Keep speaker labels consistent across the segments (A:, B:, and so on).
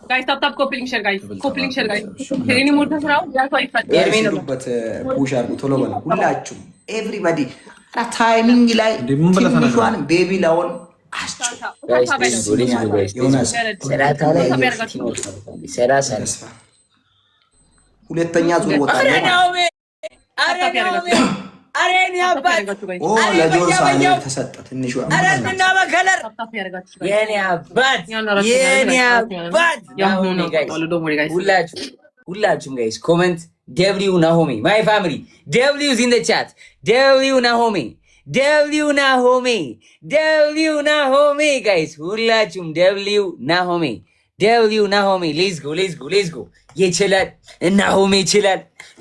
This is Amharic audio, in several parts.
A: Guys, tap tap, copy link, share guys, copy link, share guys። የኔ ሞተ ስራው ያቷ ይፈታል።
B: ኤርሚን
C: ሄዱበት push አድርጉ ቶሎ በሉ ሁላችሁም። Everybody timing ላይ
D: እንዴ፣ ምን ብለህ ተናግረህ?
C: ትንሿን baby lion አስጩ።
B: Guys, let's go, let's go guys።
C: ዮናስ
B: 30 ላይ 30 ላይ
C: ተስፋ ሁለተኛ ዙር ወጣ።
B: አረ ናኦሜ፣ አረ ናኦሜ፣ አረ የኔ አባት፣
C: ኦ ለጆን ሳኔ ተሰጠ ትንሿ።
B: አረ እንና በ color የኔ አባት፣ የኔ አባት ናሆሜ። Guys, ሁላችሁ ሁላችሁም guys, comment W ናሆሜ። My family, W's in the chat. W ናሆሜ፣ W ናሆሜ፣ W ናሆሜ። Guys, ሁላችሁም W ናሆሜ፣ W ናሆሜ። Let's go, let's go, let's go። ይችላል ናሆሜ፣ ይችላል፣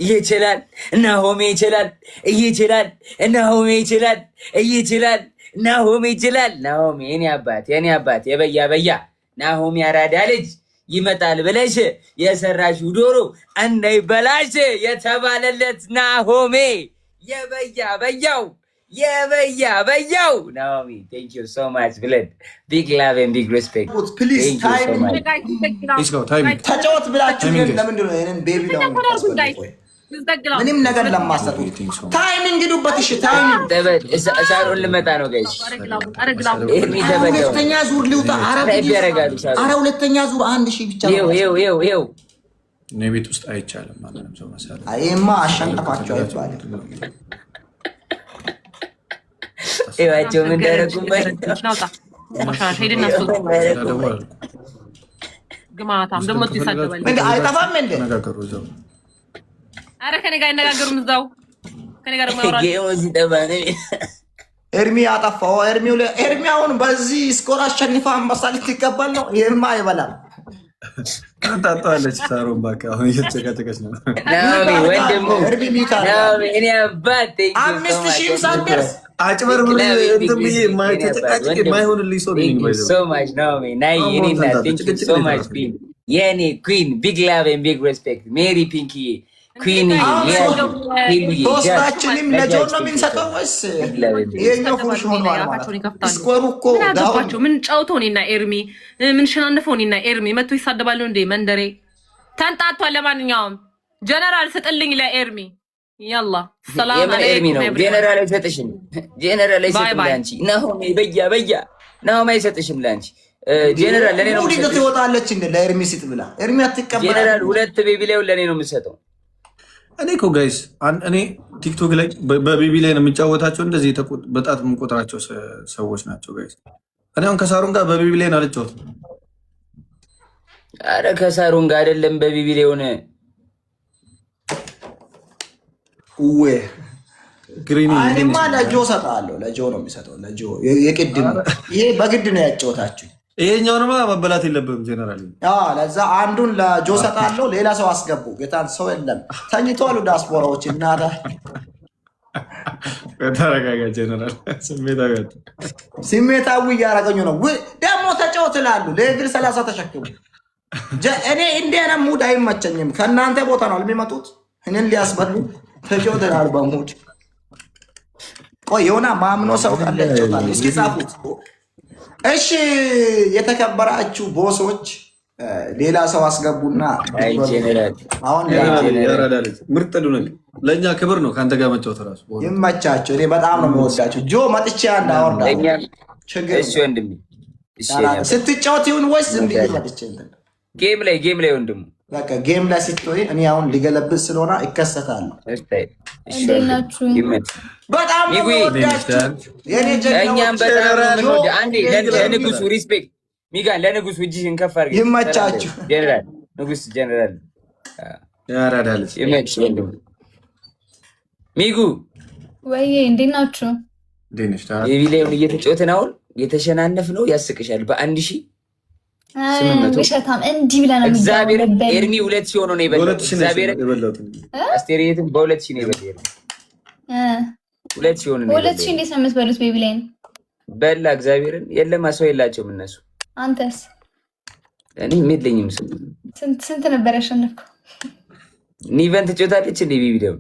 B: ይችላል ናሆሜ፣ ይችላል፣ ይችላል ናሆሜ፣ ይችላል፣ ይችላል ናሆሜ፣ ይችላል ናሆሜ። የኔ አባት፣ የኔ አባት፣ የበያ በያ ናሆሜ፣ አራዳ ልጅ ይመጣል ብለሽ የሰራሽው ዶሮ እንዳይበላሽ የተባለለት ናሆሜ፣ የበያ በያው፣ የበያ በያው ናሆሜ፣ thank you so much ብለን big love and big respect.
C: Please.
B: Thank you so much.
D: Let's go, timing.
C: ተጫወት ብላችሁ
D: Timing.
C: ግን ለምንድን ነው ይሄንን baby lion የምታስፈልጉት? ምንም ነገር ለማሰጡት timing ሂዱበት። እሺ timing።
B: ሳሮን ልመጣ ነው guys። ኤርሚ ተበላው።
C: ሁለተኛ ዙር ሊውጣ። አረ
B: Type ያደርጋሉ ሳሮን።
C: አረ ሁለተኛ ዙር 1000 ብቻ ነው።
B: ይኸው ይኸው ይኸው ይኸው።
D: እኔ ቤት ውስጥ አይቻልም ማንንም ሰው መሳደብ።
C: ይሄማ አሸነፋቸው አይባልም።
B: ይኸዋቸው ምን ደረጉበት።
D: ደውል አልኩ።
A: ግማታም ደግሞ ይሳደባል።
C: እንዴ አይጠፋም እንዴ?
D: ተነጋገሩ እዛው።
A: አረ ከኔ ጋር አይነጋገሩም። እዛው ከኔ ጋር ደግሞ ያወራሉ።
B: Game ኡ ሲጠፋ ነው።
C: ኤርሚ አጠፋው። ኤርሚ አሁን በዚህ score አሸንፋ አንበሳ ልትቀበል ነው። ይሄማ አይበላም።
D: ታጣዋለች ሳሮን እባክህ፣ አሁን እየተጨቃጨቀች ነው።
B: ናኦሚ ወንድሙ።
C: ኤርሚ mute አድርጋ።
B: ናኦሚ እኔ አባት፣ thank you so
C: አምስት
B: much.
C: ሺህም ሳትደርስ
D: አጭበርብሬ እንትን ብዬ ተጨቃጭቄ የማይሆንልኝ ሰው ነኝ።
B: Thank you so much ናኦሚ ናይ የኔ እናት፣ thank you so much queen፣ የኔ queen፣ big love and big respect። ሜሪ፣ ፒንኪ፣ queen።
C: ሶስታችንም ለጆን ነው የምንሰጠው ወይስ ይሄኛው ፉርሽ ሆኗል ማለት ነው? Score ኡ እኮ
A: ምን አገባቸው? ምን ጫውተው እኔና ኤርሚ ምን ሸናንፈው እኔና ኤርሚ መጥቶ ይሳደባሉ እንዴ? መንደሬ ተንጣቷል። ለማንኛውም ጀነራል ስጥልኝ ለኤርሚ። ያላ ሰላም
B: የምን ኤርሚ ነው?
A: አለይኩም።
B: ጄኔራል አይሰጥሽም። ጄኔራል አይሰጥም
A: Bye bye.
B: ለአንቺ። ናሆሜ በያ በያ ናሆሜ አይሰጥሽም ለአንቺ። ጄኔራል ለእኔ ነው
C: Mood ይዞ
B: የምሰጥሽ።
C: ትወጣለች እንደ ለኤርሚ ስጥ ብላ ኤርሚ አትቀበል።
B: ጄኔራል ሁለት baby lion ለእኔ ነው የምሰጠው።
D: እኔ እኮ guys እኔ ቲክቶክ ላይ በ baby lion የምጫወታቸው እንደዚህ በጣት የምቆጥራቸው ሰዎች ናቸው guys። እኔ አሁን ከሳሩን ጋር በ baby lion አልጫወትም።
B: አረ ከሳሩን ጋር አይደለም በ baby lion።
C: ውዌ
D: ግሪኒ።
C: እኔማ ለጆ ሰጣለሁ። ለጆ ነው የሚሰጠው። ለጆ የቅድም ይሄ በግድ ነው ያጫወታችሁ።
D: ይሄኛውንማ መበላት የለብህም ጄኔራል።
C: ለዛ አንዱን ለጆ ሰጣለሁ። ሌላ ሰው አስገቡ። ጌታን ሰው የለም ተኝተዋል። ዲያስፖራዎች እናታ።
D: ተረጋጋ ጄኔራል፣ ስሜታዊ አትሁን።
C: ስሜታዊ እያደረገኝ ነው። ደግሞ ተጫወት እላሉ። Level 30 ተሸክሙ። እኔ እንዲህ አይነት mood አይመቸኝም። ከእናንተ ቦታ ነው የሚመጡት እኔን ሊያስበሉ። ተጫወት እላሉ በ mood። ቆይ የሆነ ማምኖ ሰው ካለ ይጫወታል። እስኪ ጻፉት። እሺ የተከበራችሁ boss ኦች ሌላ ሰው አስገቡና
B: አይ ጄኔራል።
C: አሁን
D: ያራዳ ልጅ ምርጥ ዱነግ፣ ለእኛ ክብር ነው ከአንተ ጋር መጫወት እራሱ።
C: ይመቻቸው። እኔ በጣም ነው የምወዳቸው። ጆ መጥቼ አንድ አወርዳለሁ።
B: ለእኛም
C: ችግር
B: እሺ ወንድሜ፣ እሺ የኔ አባት።
C: ስትጫወት ይሁን ወይስ ዝም ብዬ መጥቼ እንትን?
B: Game ላይ፣ game ላይ ወንድሙ።
C: በቃ game ላይ ስትሆኝ እኔ አሁን ሊገለብጥ ስለሆነ እከሰታለሁ።
B: እሺ እሺ
E: እንዴት
B: ወንድሙ፣
E: ናችሁ?
B: ይመች።
C: በጣም ነው
B: ሚጉ።
C: የምወዳችሁ የኔ
B: እኛም
C: ጀግናዎች።
B: በጣም ነው የምንወደው። አንዴ
C: ጆ
B: ለንጉሱ respect ሚጋን፣ ለንጉሱ እጅሽን ከፍ አድርገሽ
C: ይመቻችሁ።
B: ጀነራል፣ ንጉስ ጀነራል።
D: ያራዳ ልጅ።
B: ይመች ወንድሙ ሚጉ።
E: ወይ እንዴት ናችሁ?
D: እንዴት ነሽ?
B: Baby lion እየተጫወትን አሁን የተሸናነፍ ነው ያስቅሻል። በ1800
E: ውሸታም፣ እንዲህ ብለህ ነው
B: እግዚአብሔር
E: የሚገባው።
B: ኤርሚ 2000 ሆኖ ነው የበላው።
D: በ2000 ነው
B: እግዚአብሔር
D: የበላሁት።
B: አስቴሪየትም በ2000 ነው የበላው። ኤርሚ 2000 ሆኖ ነው
E: በ2000
B: የበላው።
E: እንዴት ነው የምትበሉት? Baby lion?
B: በላ እግዚአብሔርን የለም ሰው የላቸውም እነሱ።
E: አንተስ?
B: እኔ የለኝም ሰው።
E: ስንት ስንት ነበር ያሸነፍከው?
B: ኒቨን ትጮታለች እንዴ baby ደግሞ?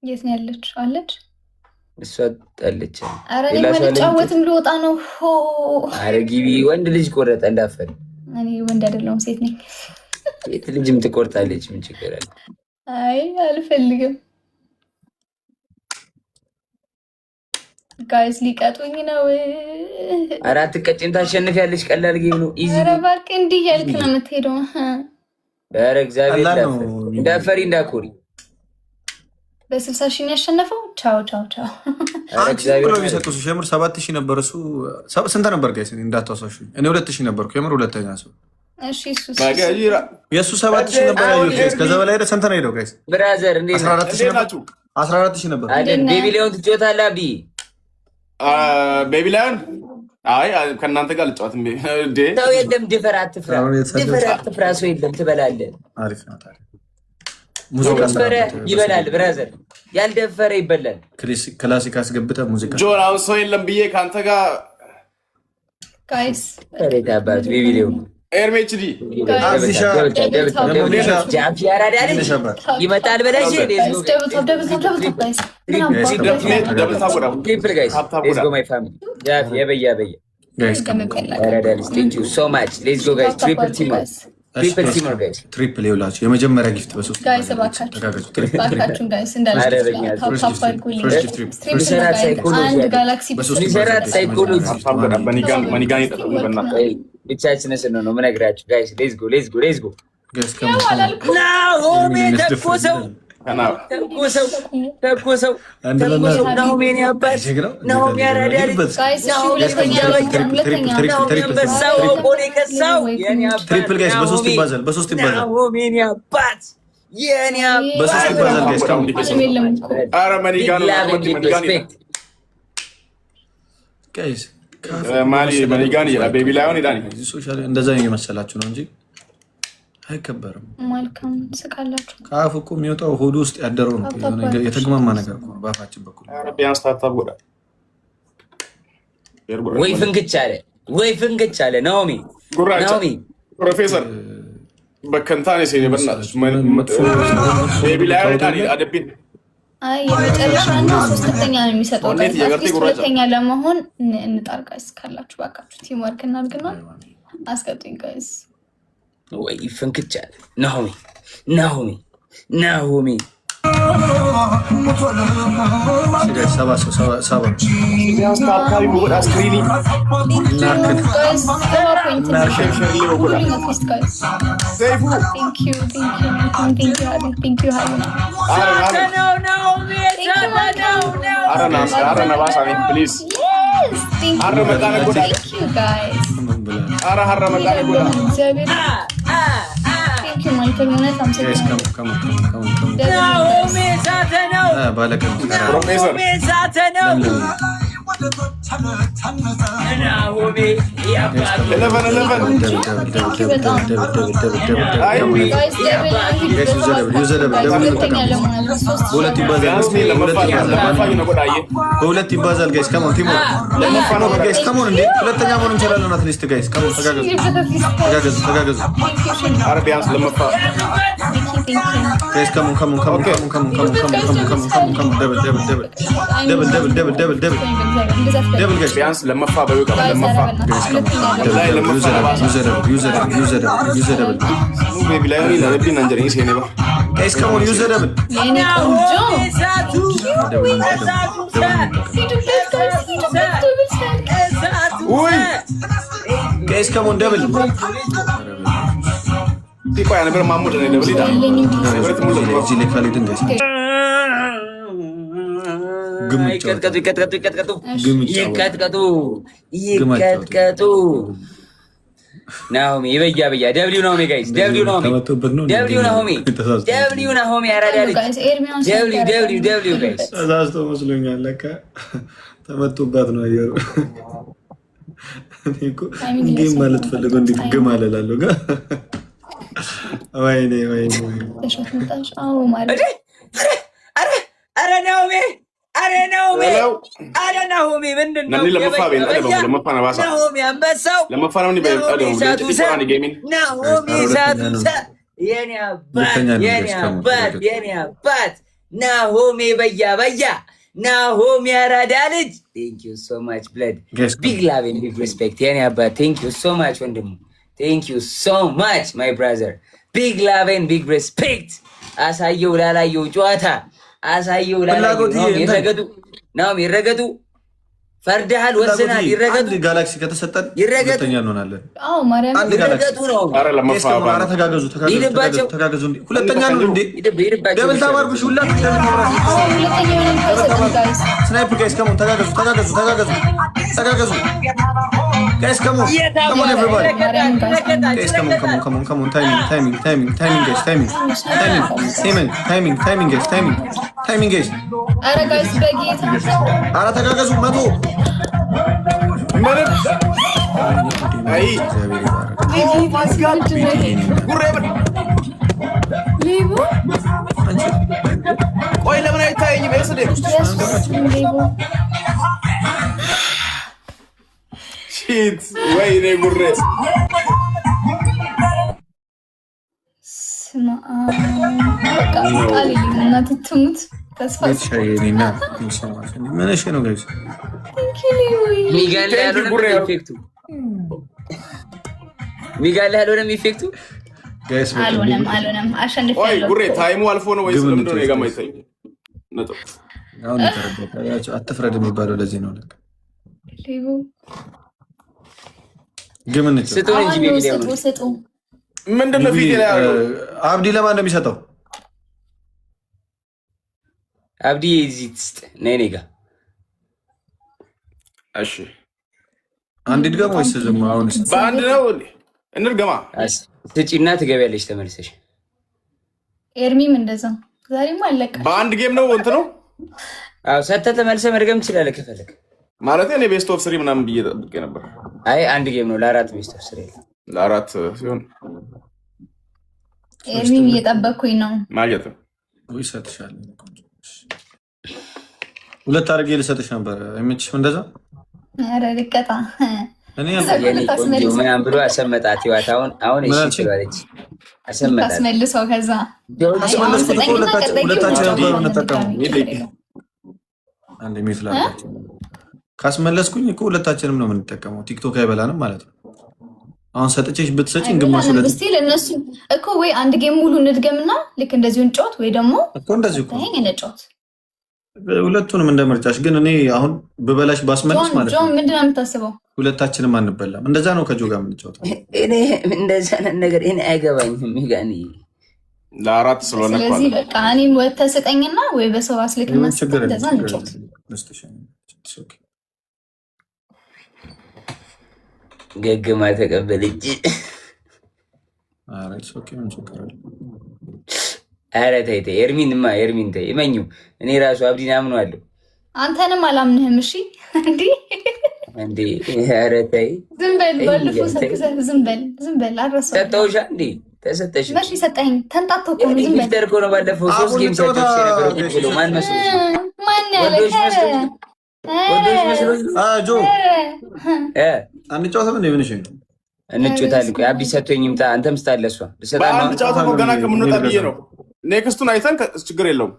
E: የት ነው ያለችው? አለች?
B: እሷ አለች።
E: ኧረ እኔ
B: ሌላ ሰው አለ?
E: አልጫወትም፣ ልወጣ ነው። ሆ።
B: ኧረ ግቢ፣ ወንድ ልጅ ቆረጠ እንዳፈር።
E: እኔ ወንድ አይደለሁም፣ ሴት ነኝ።
B: ሴት ልጅም ትቆርጣለች። ምን ችግር አለ?
E: አይ አልፈልግም። Guys ሊቀጡኝ ነው።
B: ኧረ አትቀጭም፣ ታሸንፊያለሽ። ቀላል game ነው። Easy።
E: ኧረ እባክህ እንዲህ እያልክ ነው የምትሄደው።
B: ኧረ እግዚአብሔር እንዳፈሪ እንዳኮሪ።
E: በ60,000 ነው ያሸነፈው። ቻው ቻው ቻው።
D: ብሎ የሚሰጡት የምር 7,000 ነበር። እሱ ስንት ነበር guys? እንዳታሳሹኝ። እኔ 2,000 ነበርኩ። የምር ሁለተኛ ሰው የእሱ 7,000 ነበር ያየሁት guys። ከዛ በላይ ሄደ። ስንት ነው ሄደው guys?
B: Brother እንዴት
D: 14,000 ነበር።
B: Baby Lion ትጫወታለህ? አብዲ
F: Baby Lion አይ ከእናንተ ጋር ልጫወትም።
B: ሰው የለም። ድፈር አትፍራ፣ ድፈር አትፍራ። ሰው የለም ትበላለህ።
D: አሪፍ ነው።
B: የደፈረ ይበላል። Brother ያልደፈረ ይበላል።
D: Classic አስገብተህ ሙዚቃ
F: ጆን፣ አሁን ሰው የለም ብዬ ከአንተ ጋር
E: Guys
B: አባቱ Baby Lion
F: ኤርሜችዲ
B: ይመጣል በለሽ። የበያ በያ
D: Triple ይውላችሁ። የመጀመሪያ gift በሶስት
B: ብቻችን ስንሆን ነው የምነግራችሁ። Guys let's go let's go let's go። ናሆሜ ተኮሰው ተኮሰው ተኮሰው ተኮሰው። ናሆሜ የእኔ አባት ናሆሜ ያራዳ ልጅ ናሆሜ አንበሳው ቆኔ ከሳው የእኔ አባት
D: Triple guys፣ በሶስት ይባዛል፣ በሶስት ይባዛል።
B: ናሆሜ የእኔ አባት የእኔ አባት
D: በሶስት ይባዛል guys። Guys እንደዛ የመሰላችሁ ነው እንጂ አይከበርም።
E: መልካም ስቃላችሁ።
D: ከአፍ እኮ የሚወጣው ሆዱ ውስጥ ያደረው ነው። የተግማማ ነገር እኮ ነው በአፋችን በኩል።
B: ወይ ፍንክች አለ፣ ወይ ፍንክች አለ። ናኦሚ ናኦሚ
F: ፕሮፌሰር በከንታኔ ሴ Baby Lion አደቢን
E: አይ የመጨረሻ እና ሶስተኛ ነው የሚሰጠው። At least ሁለተኛ ለመሆን እንጣር guys። ካላችሁ ባካችሁ teamwork እናድርግና አስቀጡኝ guys።
B: ወይ ፍንክች አለ። ናሆሜ ናሆሜ ናሆሜ ናሆሜ ሳተ ነው። ናሆሜ ሳተ ነው። ናሆሜ
D: በሁለት ይባዛል guys። Come on teamwork guys፣ come on እንዴ! ሁለተኛ መሆን እንችላለን። At least guys፣ come on ተጋገዙ፣ ተጋገዙ፣ ተጋገዙ guys። Come on come on come on come on come on come on come on come on come on double double double double double double double double double guys።
F: ቢያንስ ለመፋ በይው ለመፋ
D: Use double use double
F: Baby Lion አደቢን አንጀረኝ ሴኔባ
D: Guys, come on, use double. Guys, come on, double.
F: ቆይ ነበር ማሙድ ነው double ይዳ
D: እዚህ ላይ
B: ይቀጥቀጡ ይቀጥቀጡ ይቀጥቀጡ ይቀጥቀጡ ይቀጥቀጡ። ናሆሜ ይበያ በያ W ናሆሜ guys W ናሆሜ W ናሆሜ W ናሆሜ አራዳ ልጅ W W W guys
D: ተሳስቶ መስሎኛል። ለካ ተመቶባት ነው አየሩ። እኔ እኮ game ማለት ፈልገው እንዴት ግም አለላለሁ። ወይኔ ወይኔ!
B: ኧረ ናሆሜ ኧረ ናሆሜ ኧረ ናሆሜ ምንድን ነው? ናሆሜ አንበሳው ናሆሜ ሳቱሰ የኔ አባት የኔ አባት የኔ አባት ናሆሜ በያ በያ ናሆሜ አራዳ ልጅ thank you so much blood big love and big respect የኔ አባት thank you so much ወንድሙ thank you so much my brother Big love and big respect። አሳየው ላላየው ጨዋታ፣ አሳየው ላላየው። ይረገጡ ናም ይረገጡ። ፈርደሃል፣ ወስናል። ይረገጡ።
D: አንድ ጋላክሲ ከተሰጠን
B: ይረገጡ፣
D: ሁለተኛ እንሆናለን።
E: አዎ ማርያም፣
D: አንድ ጋላክሲ
B: ይረገጡ ነው።
D: ኧረ ተጋገዙ፣ ተጋገዙ፣ ተጋገዙ። ሁለተኛ ነው እንዴ? Double tap አድርጉ። ሁላችሁ double tap snipe guys፣ come on ተጋገዙ፣ ተጋገዙ፣ ተጋገዙ፣ ተጋገዙ guys፣ come on፣ come on everybody guys፣ come on፣ come on፣ come on፣ come on። Timing፣ timing፣ timing፣ timing guys፣ timing፣ timing፣ timing፣ timing፣ timing guys፣ timing፣ timing guys።
E: ኧረ guys በጌታ።
D: ኧረ ተጋገዙ። 100።
F: ምንም አይ። ጉሬ።
E: ሌቦ።
F: ቆይ፣ ለምን አይታየኝም? ኤስዴ።
E: ሌቦ።
F: Shit፣ ወይኔ ጉሬ።
E: ስማ፣ በቃ ቃል የለኝም። እናቴ ትሙት ተስፋ።
D: ምን እሺ ነው guys?
B: ሚጋላ ያልሆነም effect ኡ፣ ሚጋላ ያልሆነም effect ኡ።
E: አልሆነም፣ አልሆነም።
F: ቆይ።
E: አሸንፊያለሁ።
F: ጉሬ time ኡ አልፎ ነው ወይስ ለምንድን ነው የጋማ ይታይ ነጥብ?
D: አሁን የተረዳሁት አትፍረድ የሚባለው ለዚህ ነው። ልክ
E: ሌቦ።
D: ግም እንጫወት።
B: ስጡን እንጂ
E: አሁን
B: baby።
E: ስጡ፣ ስጡ።
F: ምንድን ነው ፊቴ ላይ ያደረገው?
D: አብዲ ለማን ነው የሚሰጠው?
B: አብዲ እዚህ ትስጥ፣ ነይ እኔ ጋ።
F: እሺ።
D: አንድ ድገም ወይስ ዝም? አሁን
F: በአንድ ነው እንድገማ።
B: ስጪና ትገቢያለሽ ተመልሰሽ።
E: ኤርሚም እንደዛ ዛሬማ አለቀ።
F: በአንድ game ነው እንትኑ?
B: አዎ፣ ሰተህ ተመልሰህ መድገም ትችላለህ ከፈለግ።
F: ማለት እኔ best of three ምናምን ብዬ ጠብቄ ነበር።
B: አይ፣ አንድ game ነው፣ ለአራት best of three የለም።
F: ለአራት ሲሆን
E: ኤርሚም እየጠበቅኩኝ ነው።
F: ማለት ነው።
D: ወይ እሰጥሻለሁ። ሁለት አድርጌ ልሰጥሽ ነበር። አይመችሽም እንደዛ?
E: ኧረ ልቀጣ።
D: እኔ
B: የኔ ቆንጆ ምናምን ብሎ አሰመጣት። ይዋት አሁን አሁን እሺ ትላለች። አሰመጣት።
E: ታስመልሰው ከዛ።
D: አስመለስኩት እኮ፣ ሁለታችን ነበር የምንጠቀመው። አንድ mute ላድርጋቸው። ካስመለስኩኝ እኮ ሁለታችንም ነው የምንጠቀመው። ቲክቶክ አይበላንም ማለት ነው። አሁን ሰጥቼሽ ብትሰጪኝ ግማሽ ሁለት
E: Still እነሱ እኮ ወይ አንድ game ሙሉ እንድገምና ልክ እንደዚሁ እንጫወት ወይ ደግሞ
D: እኮ እንደዚሁ እኮ
E: ይሄን እንጫወት።
D: ሁለቱንም እንደ ምርጫሽ። ግን እኔ አሁን ብበላሽ ባስመልስ ማለት
E: ጆን
D: ነው
E: ምንድን ነው የምታስበው?
D: ሁለታችንም አንበላም። እንደዛ ነው ከጆ ጋር የምንጫወተው።
B: እኔ እንደዛ አይነት ነገር እኔ አይገባኝም። ይጋኒ
F: ለአራት ስለሆነ እኮ
E: ስለዚህ
F: አለ።
E: በቃ እኔም ወጥተህ ስጠኝና ወይ በሰው አስልክና
D: ችግር
E: ስጠኝ፣ እንደዛ
D: የለም፣
E: እንጫወት።
D: ልስጥሽ። It's okay።
B: ገግማ ተቀበለች።
D: ኧረ it's okay፣ ምን ችግር አለ?
B: ኧረ ተይ ተይ፣ ኤርሚንማ ኤርሚን ተይ፣ እመኙ። እኔ ራሱ አብዲን አምነዋለሁ።
E: አንተንም አላምንህም። እሺ እንዲህ
B: እንዴ፣ ኧረ ተይ።
E: ዝም በል። ባለፈው ሰክሰህ ዝም በል፣ ዝም በል። አልረሳሁም።
B: ሰጠውሻ እንዴ? ተሰጠሽ?
E: መቼ ሰጠኸኝ? ተንጣቶ እኮ ነው። ዝም በል።
B: Gifter እኮ ነው። ባለፈው ሶስት game ሰጠሽ የነበረው ቁጭ ብሎ ማን መስሎሽ ነው?
E: ማን ያለ?
B: ወንዶች መስሎሽ ነው? ወንዶች መስሎሽ ነው?
D: ጆ።
B: እ
D: አንጫወትም እንዴ? ምን እሺ ነው?
B: እንጫወታለን። ቆይ አብዲ ሰጥቶኝ ይምጣ። አንተም ስታለ እሷ ልሰጣ ነው።
F: በአንድ ጨዋታ እኮ ገና ከምንወጣ ብዬ ነው። Next ኡን አይተን ችግር የለውም።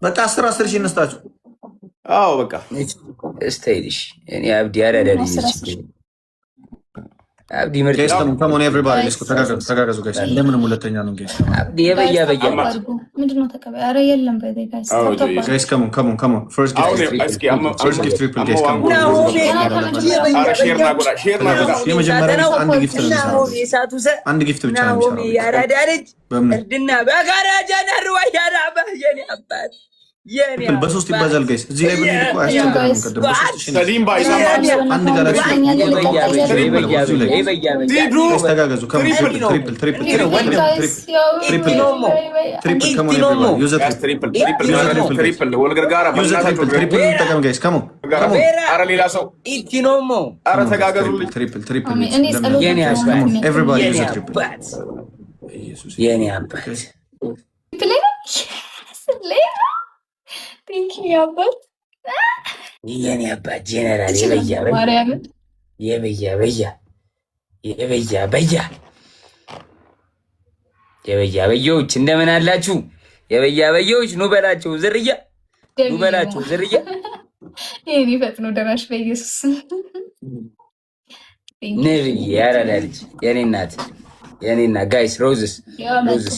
D: በቃ 10 10 ሺህ እንስጣችሁ።
F: አዎ በቃ።
B: እስታይልሽ እኔ አብዲ አራዳ ልጅ ነች። አብዲ ምርጥ
D: Guys, come on everybody, let's go። ተጋገዙ፣ ተጋገዙ guys። እንደምንም ሁለተኛ ነው guys።
B: አብዲ የበያ በያ።
E: ምንድን ነው ተቀበ? ኧረ የለም በይ guys።
D: Guys, come on, come on, come on, first gift, first gift triple guys, come on።
F: Share naa godhaa, share naa godhaa።
D: የመጀመሪያ አንድ gift ነው የሚሰራው። አንድ gift ብቻ ነው የሚሰራው።
B: የአራዳ ልጅ
D: በምን
B: እርድና በጋራጃ ነርዋ ያራባ የኔ አባት የኔ
D: በሶስት ይባዛል guys። እዚህ ላይ ብንሄድ እኮ አያስቸግረንም። ቅድም በ3,000 ነው።
F: ሰሊም ባይሰማም
D: አንድ ጋላክሲ guys፣ ተጋገዙ። Come on, triple, triple, triple, triple, triple, come on everybody, use
F: triple, triple, triple wal gargaaraa።
D: Use triple, triple እንጠቀም guys። Come on, come on።
F: አረ ሌላ ሰው።
B: ኢቲኖሞ።
F: አረ ተጋገዙልኝ።
D: Triple, triple, everybody use triple።
B: የኔ አባት።
E: አባት።
B: የኔ አባት ጄኔራል የበያ በያ የበያ በያ የበያ በያ የበያ በያዎች እንደምን አላችሁ? የበያ በያዎች ኑ በላቸው ዝርያ፣ ኑ በላቸው ዝርያ።
E: ይሄን ፈጥኖ ደራሽ በኢየሱስ።
B: ነብዬ ያራዳ ልጅ የኔ እናት የኔና guys roses roses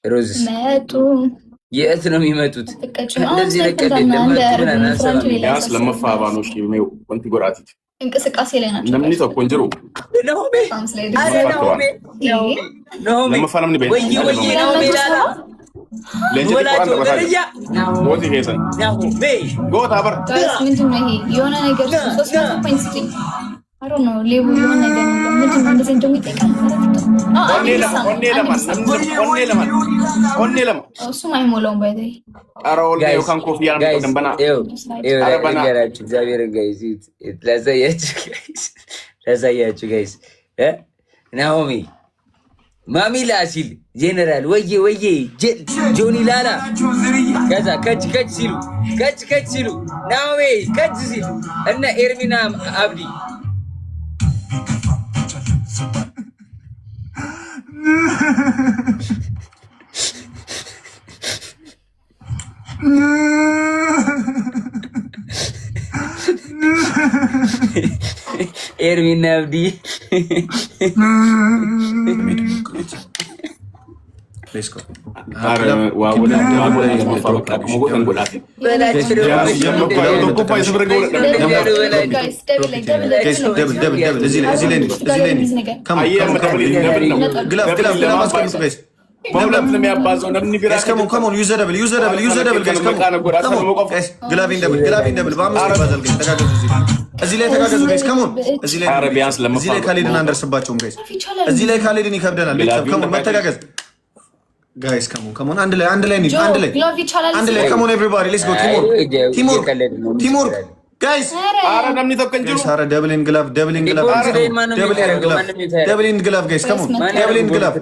B: roses
E: መጡ።
B: የት ነው የሚመጡት?
E: አትቀጭም። አሁን
B: እንደዚህ
E: snipe
B: ለቀድ
E: እንዳና
B: የለም።
E: እንደ
B: መጡ ብለን
E: ፍራንቹ
B: አንሰማም።
E: ሌላ
F: ቢያንስ lammaffaa baanuu ishee wanti godhaatiiti.
E: እንቅስቃሴ ላይ ናቸው።
F: Namni tokko hin jiru.
B: ናሆሜ
E: በጣም slide
B: አረ ናሆሜ ናሆሜ
F: Lammaffaa namni
B: ወይዬ ወይዬ ናሆሜ ላላ
F: Leenca xiqqoo
B: ወላቸው
F: taphataa
B: ዝርያ
F: jira. Gooti keessan.
B: ናሆሜ
F: Goota bar.
E: Guys ምንድን ነው ይሄ? የሆነ ነገር 300 point ስጪኝ። አሮ ነው ሌቡ የሆነ ነገር ነው። ምንድን ነው እንደዚህ ደግሞ ይጠይቃል።
F: Onnee lama onnee lama namni onnee lama onnee lama.
E: እሱም አይሞላውም ባይ ዘ
F: Qara ol
B: guys
F: yookaan koofiyyaa namni
B: guys
F: qabdan banaa.
B: ይኸው ይኸው
F: ኧረ በና
B: ልንገራችሁ፣ እግዚአብሔርን guys ላሳያችሁ፣ guys ላሳያችሁ guys እ ናሆሜ ማሚላ ሲል ጄኔራል ወዬ ወዬ ጆኒ ላላ ከዛ ከች ከች ሲሉ ከች ከች ሲሉ ናሆሜ ከች ሲል እና ኤርሚና አብዲ ኤርሚና አብዲ
D: Let's go.
F: ኧረ waa godha waa godha lammaffaa bakka akkuma gootan godhaati.
B: በላቸው
F: Lammaffaa yoo tokkoffaa isa bira ga'uu dadhabde.
E: Guys double ላይ double ላይ
D: Guys, double double double እዚህ ላይ እዚህ ላይ እዚህ ላይ come on
F: Ayyee
D: come
F: amma
D: on come
F: double double ነው።
D: on glove glove glove አስቀምጡ guys.
F: በሁለት ነው የሚያባዛው namni biraa
D: Guys, come on, come on, use the double, use the double, use the double, guys, come on. Come on, guys, glove in double, glove in double. በአምስት ይባዛል guys። ተጋገዙ እዚህ ላይ እዚህ ላይ ተጋገዙ guys፣ come on። እዚህ ላይ
F: ኧረ ቢያንስ ለመፋ
D: እዚህ ላይ ካልሄድን አንደርስባቸውም guys። እዚህ ላይ ካልሄድን ይከብደናል። ቤተሰብ come on፣ መተጋገዝ guys፣ come on, come on። አንድ ላይ አንድ ላይ እንሂድ፣ አንድ ላይ
E: Glove ይቻላል።
D: አንድ ላይ come on everybody, let's go። Teamwork, teamwork, teamwork guys።
F: ኧረ namni tokko hin jiru.
D: Guys, ኧረ double in glove, double in glove, double in glove, double in glove guys፣ come on, double in glove።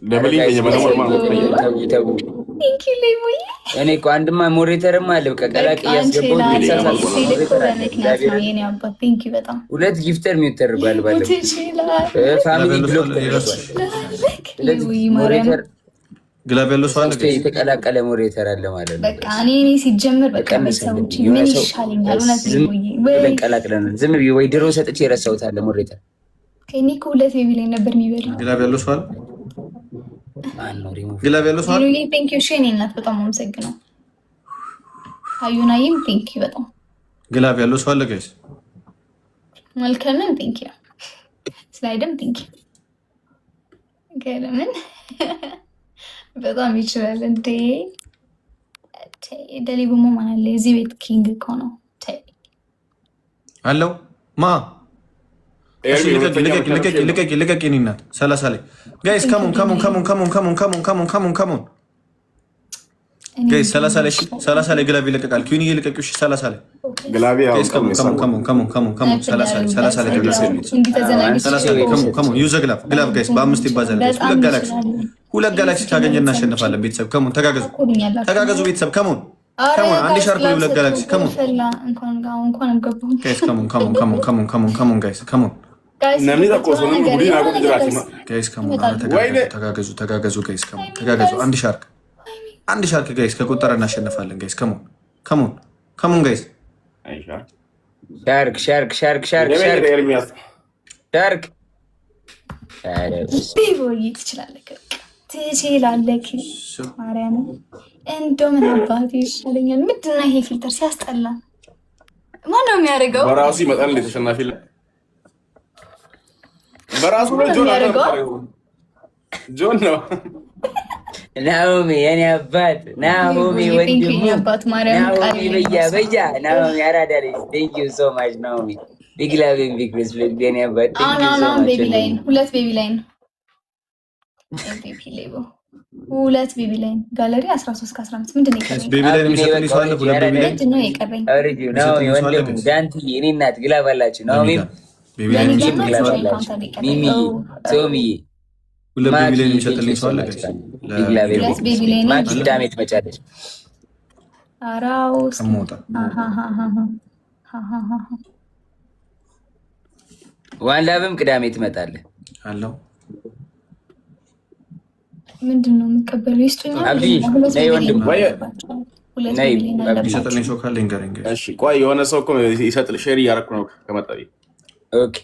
F: Double keenya mana mormaa
B: ተው።
E: Thank you ሌቦዬ።
B: እኔ እኮ አንድማ moderator ማ አለ በቃ ቀላቅ እያስገባው
E: ሲል እኮ በምክንያት ነው የኔ አባት። Thank you በጣም
B: ሁለት gifter mute ተደርጓል። ባለፈው
E: ትችላለህ
B: Family block ተደርጓል።
E: ሌቦዬ ማርያም
B: Moderator
D: Glove ያለው ሰው አለ
B: ሶስት የተቀላቀለ moderator አለ ማለት ነው።
E: በቃ እኔ ሲጀምር በቃ ቤተሰቦች ምን ይሻለኛል? እውነት
B: ዝም
E: ሌቦዬ ወይ
B: ብለን ቀላቅለናል። ዝም ብዬ ወይ ድሮ ሰጥቼ የረሳሁት አለ moderator።
E: ከእኔ እኮ ሁለት baby ላይ ነበር የሚበላው።
D: Glove ያለው ሰው አለ
B: ማን ነው ሪሙቭ?
D: Glove ያለው ሰው አለ።
E: ሌሎዬ thank you። እሺ የኔ እናት በጣም አመሰግነው። አዩናይም thank you በጣም።
D: Glove ያለው ሰው አለ guys።
E: መልከምም thank you። ስላይድም thank you። ገለምን በጣም ይችላል እንዴ! ደሊቡሞ ማን አለ? የዚህ ቤት king እኮ ነው። ተይ።
D: አለው ማ ልቀቂ ልቀቂ ልቀቂ ልቀቂ የኔ እናት 30 ላይ guys፣ come on, come on, come on, come on, come on, come on, come on, come on, come on guys፣ 30 ላይ እሺ፣ 30 ላይ glove ይለቀቃል። Queen ልቀቂው እሺ፣ 30 ላይ
F: Glove
D: Guys, come on, come on, come on, come on, come on, come on። 30 ላይ 30 ላይ glove
E: እንዲህ ተዘናግቼ
D: 30 ላይ come on, come on, use glove, glove guys። በአምስት ይባዛል guys። ሁለት ጋላክሲ ሁለት ጋላክሲ ካገኘን እናሸንፋለን። ቤተሰብ come on፣ ተጋገዙ ተጋገዙ ቤተሰብ come on, come on። አንድ ሻርክ ወይ ሁለት ጋላክሲ come on
E: ፈላ እንኳን ጋር እንኳን አልገባሁም።
D: Guys, come on, come on, come on, come on, come on, come on guys, come on.
E: Guys
F: Namni tokko osoo namni gudii naa godhu jiraate
D: Guys, come on። ተጋገዙ ተጋገዙ guys, come on፣ ተጋገዙ። አንድ ሻርክ አንድ ሻርክ guys ከቆጠረ እናሸንፋለን። Guys, come on, come on, come on guys።
B: Shark shark shark shark shark shark።
E: ቦይ ትችላለህ፣ ትችላለህ። ማርያም እንደው ምን አባቴ ይሻለኛል። ምንድን ነው ይሄ filter ሲያስጠላ? ማን ነው የሚያደርገው?
F: በራሱ ይመጣል እንደ ተሸናፊ በራሱ ነው። ጆን
E: የሚያደርገው?
F: ጆን ነው።
B: ናኦሚ የኔ አባት ናኦሚ ወንድሙ
E: አባት ማርያም
B: ናኦሚ በያ በያ ናኦሚ አራዳ ልጅ thank you so much ናኦሚ፣ big love and big respect የኔ አባት።
E: አሁን አሁን አሁን baby ላይ ነው። ሁለት baby ላይ ነው። MVP ሌቦ ሁለት baby ላይ ነው። ጋለሪ 13 ከ15 ምንድን ነው የቀረኝ?
D: Baby ላይ የሚሰጥልኝ ሰው አለ? ሁለት baby ላይ
E: ምንድን ነው የቀረኝ?
B: ናኦሚ ወንድሙ ዳንትዬ የኔ እናት glove አላችሁ። ናኦሚም
D: Baby ላይ የሚሰጥልኝ
B: Glove አላችሁ። ሚሚዬ ሶሚዬ
D: ሁለት baby ላይ የሚሰጥልኝ ሰው አለ?
E: ሁለት baby ላይ ነው።
B: ማኪ ቅዳሜ ትመጫለች።
E: አራው
D: ከመውጣ
B: One Love ም ቅዳሜ ትመጣለህ።
D: አለው።
E: ምንድን ነው የምቀበለው? ይስጡኛል።
B: አብዲ
E: ሁለት
B: ነይ
E: Baby ላይ
B: ወንድሙ።
E: ነው ያለባቸው። ሁለት
B: ነይ
E: Baby ላይ ነው
B: አብዲ።
E: ያለባቸው።
D: የሚሰጥልኝ ሰው ካለ ይንገረኝ guys።
F: እሺ ቆይ የሆነ ሰው እኮ ይሰጥል share እያደረኩ ነው ከመጣ
B: Okay.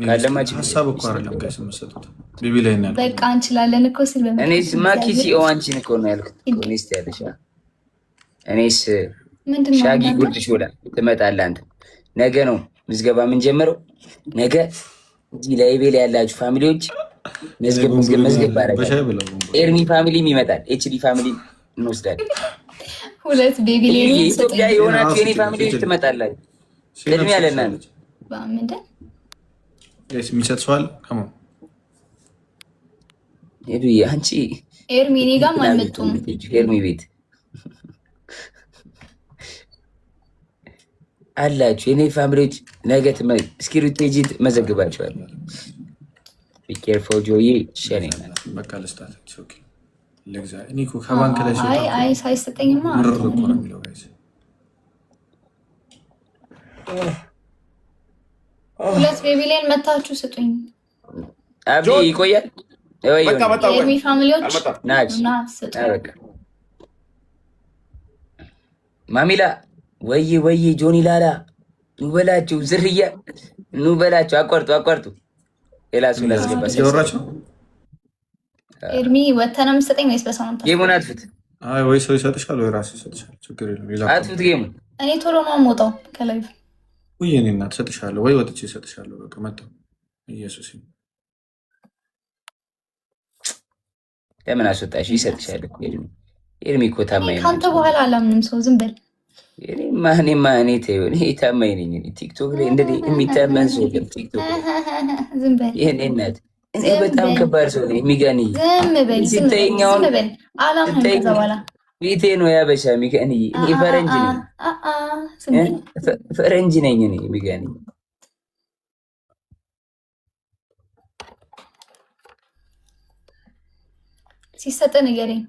B: ካለማ
D: ሀሳብ እኮ አይደለም guys የምትሰጡት baby lion ነው።
E: በቃ እንችላለን እኮ ስል
B: እኔስ ማኪሲ አንቺን እኮ ነው ያልኩት። እኔስ ያለሽ እኔስ ሻጊ ጉርድ ሾላ ትመጣለህ አንተ። ነገ ነው ምዝገባ የምንጀምረው። ነገ እዚህ ላይቤል ያላችሁ family ዎች መዝገብ መዝገብ መዝገብ ባረጋ። ኤርሚ family ም ይመጣል። ኤችዲ family እንወስዳለን።
E: ሁለት baby lion
B: ኢትዮጵያ የሆናችሁ የኔ family ዎች ትመጣላችሁ። ቅድሚያ ለእናንተ
D: የሚሰጥ ሰው አለ?
B: ሄዱዬ አንቺ
E: ኤርሚ እኔ ጋርም አልመጡም።
B: ኤርሚ ቤት አላችሁ የኔ family ዎች ነገ እስክሪብቶ ይዤ መዘግባችኋለሁ። Be careful ጆዬ ሸኔ
D: በቃ ልስጣት። ልግዛ። እኔ እኮ ከባንክ ላይ
E: አይ ሳይሰጠኝማ
D: ምርር እኮ ነው የሚለው guys።
E: ሁለት baby lion መታችሁ ስጡኝ።
B: አብዲ ይቆያል።
E: ኤርሚ family ዎች ና ስጡኝ።
B: ማሚላ ወይ ወይ ጆኒ ላላ ኑ በላቸው፣ ዝርያ ኑ በላቸው። አቋርጡ አቋርጡ። ሌላ ሰው ላስገባ።
D: እያወራችሁ
E: ኤርሚ ወተህ ነው የምትሰጠኝ ወይስ በሰው ነው?
B: game ኡን አጥፉት።
D: አይ ወይ ሰው ይሰጥሻል ወይ ራሱ ይሰጥሻል። ችግር የለም።
B: አጥፉት game ኡን።
E: እኔ ቶሎ ነው የምወጣው ከ live።
D: ውይ እኔ እናት እሰጥሻለሁ ወይ ወጥቼ እሰጥሻለሁ። በቃ መጣሁ። ኢየሱስ
B: ለምን አስወጣሽ? ይሰጥሻል እኮ ኤርሚ። ኤርሚ እኮ ታማኝ ነው።
E: ከአንተ በኋላ አላምንም ሰው። ዝም በል።
B: እኔማ እኔ ተይው፣ እኔ ታማኝ ነኝ። እኔ ቲክቶክ ላይ እንደኔ የሚታመን ሰው የለም። ቲክቶክ ላይ
E: ዝም በል
B: የእኔ እናት፣ እኔ በጣም ከባድ ሰው ነኝ። ሚጋንዬ
E: ዝም በል ዝም በል። አላምንም ከዛ በኋላ
B: ቤቴ ነው ያበሻ። ሚጋንዬ እኔ ፈረንጅ ነኝ፣ ፈረንጅ ነኝ እኔ ሚጋንዬ።
E: ሲሰጥ ንገረኝ።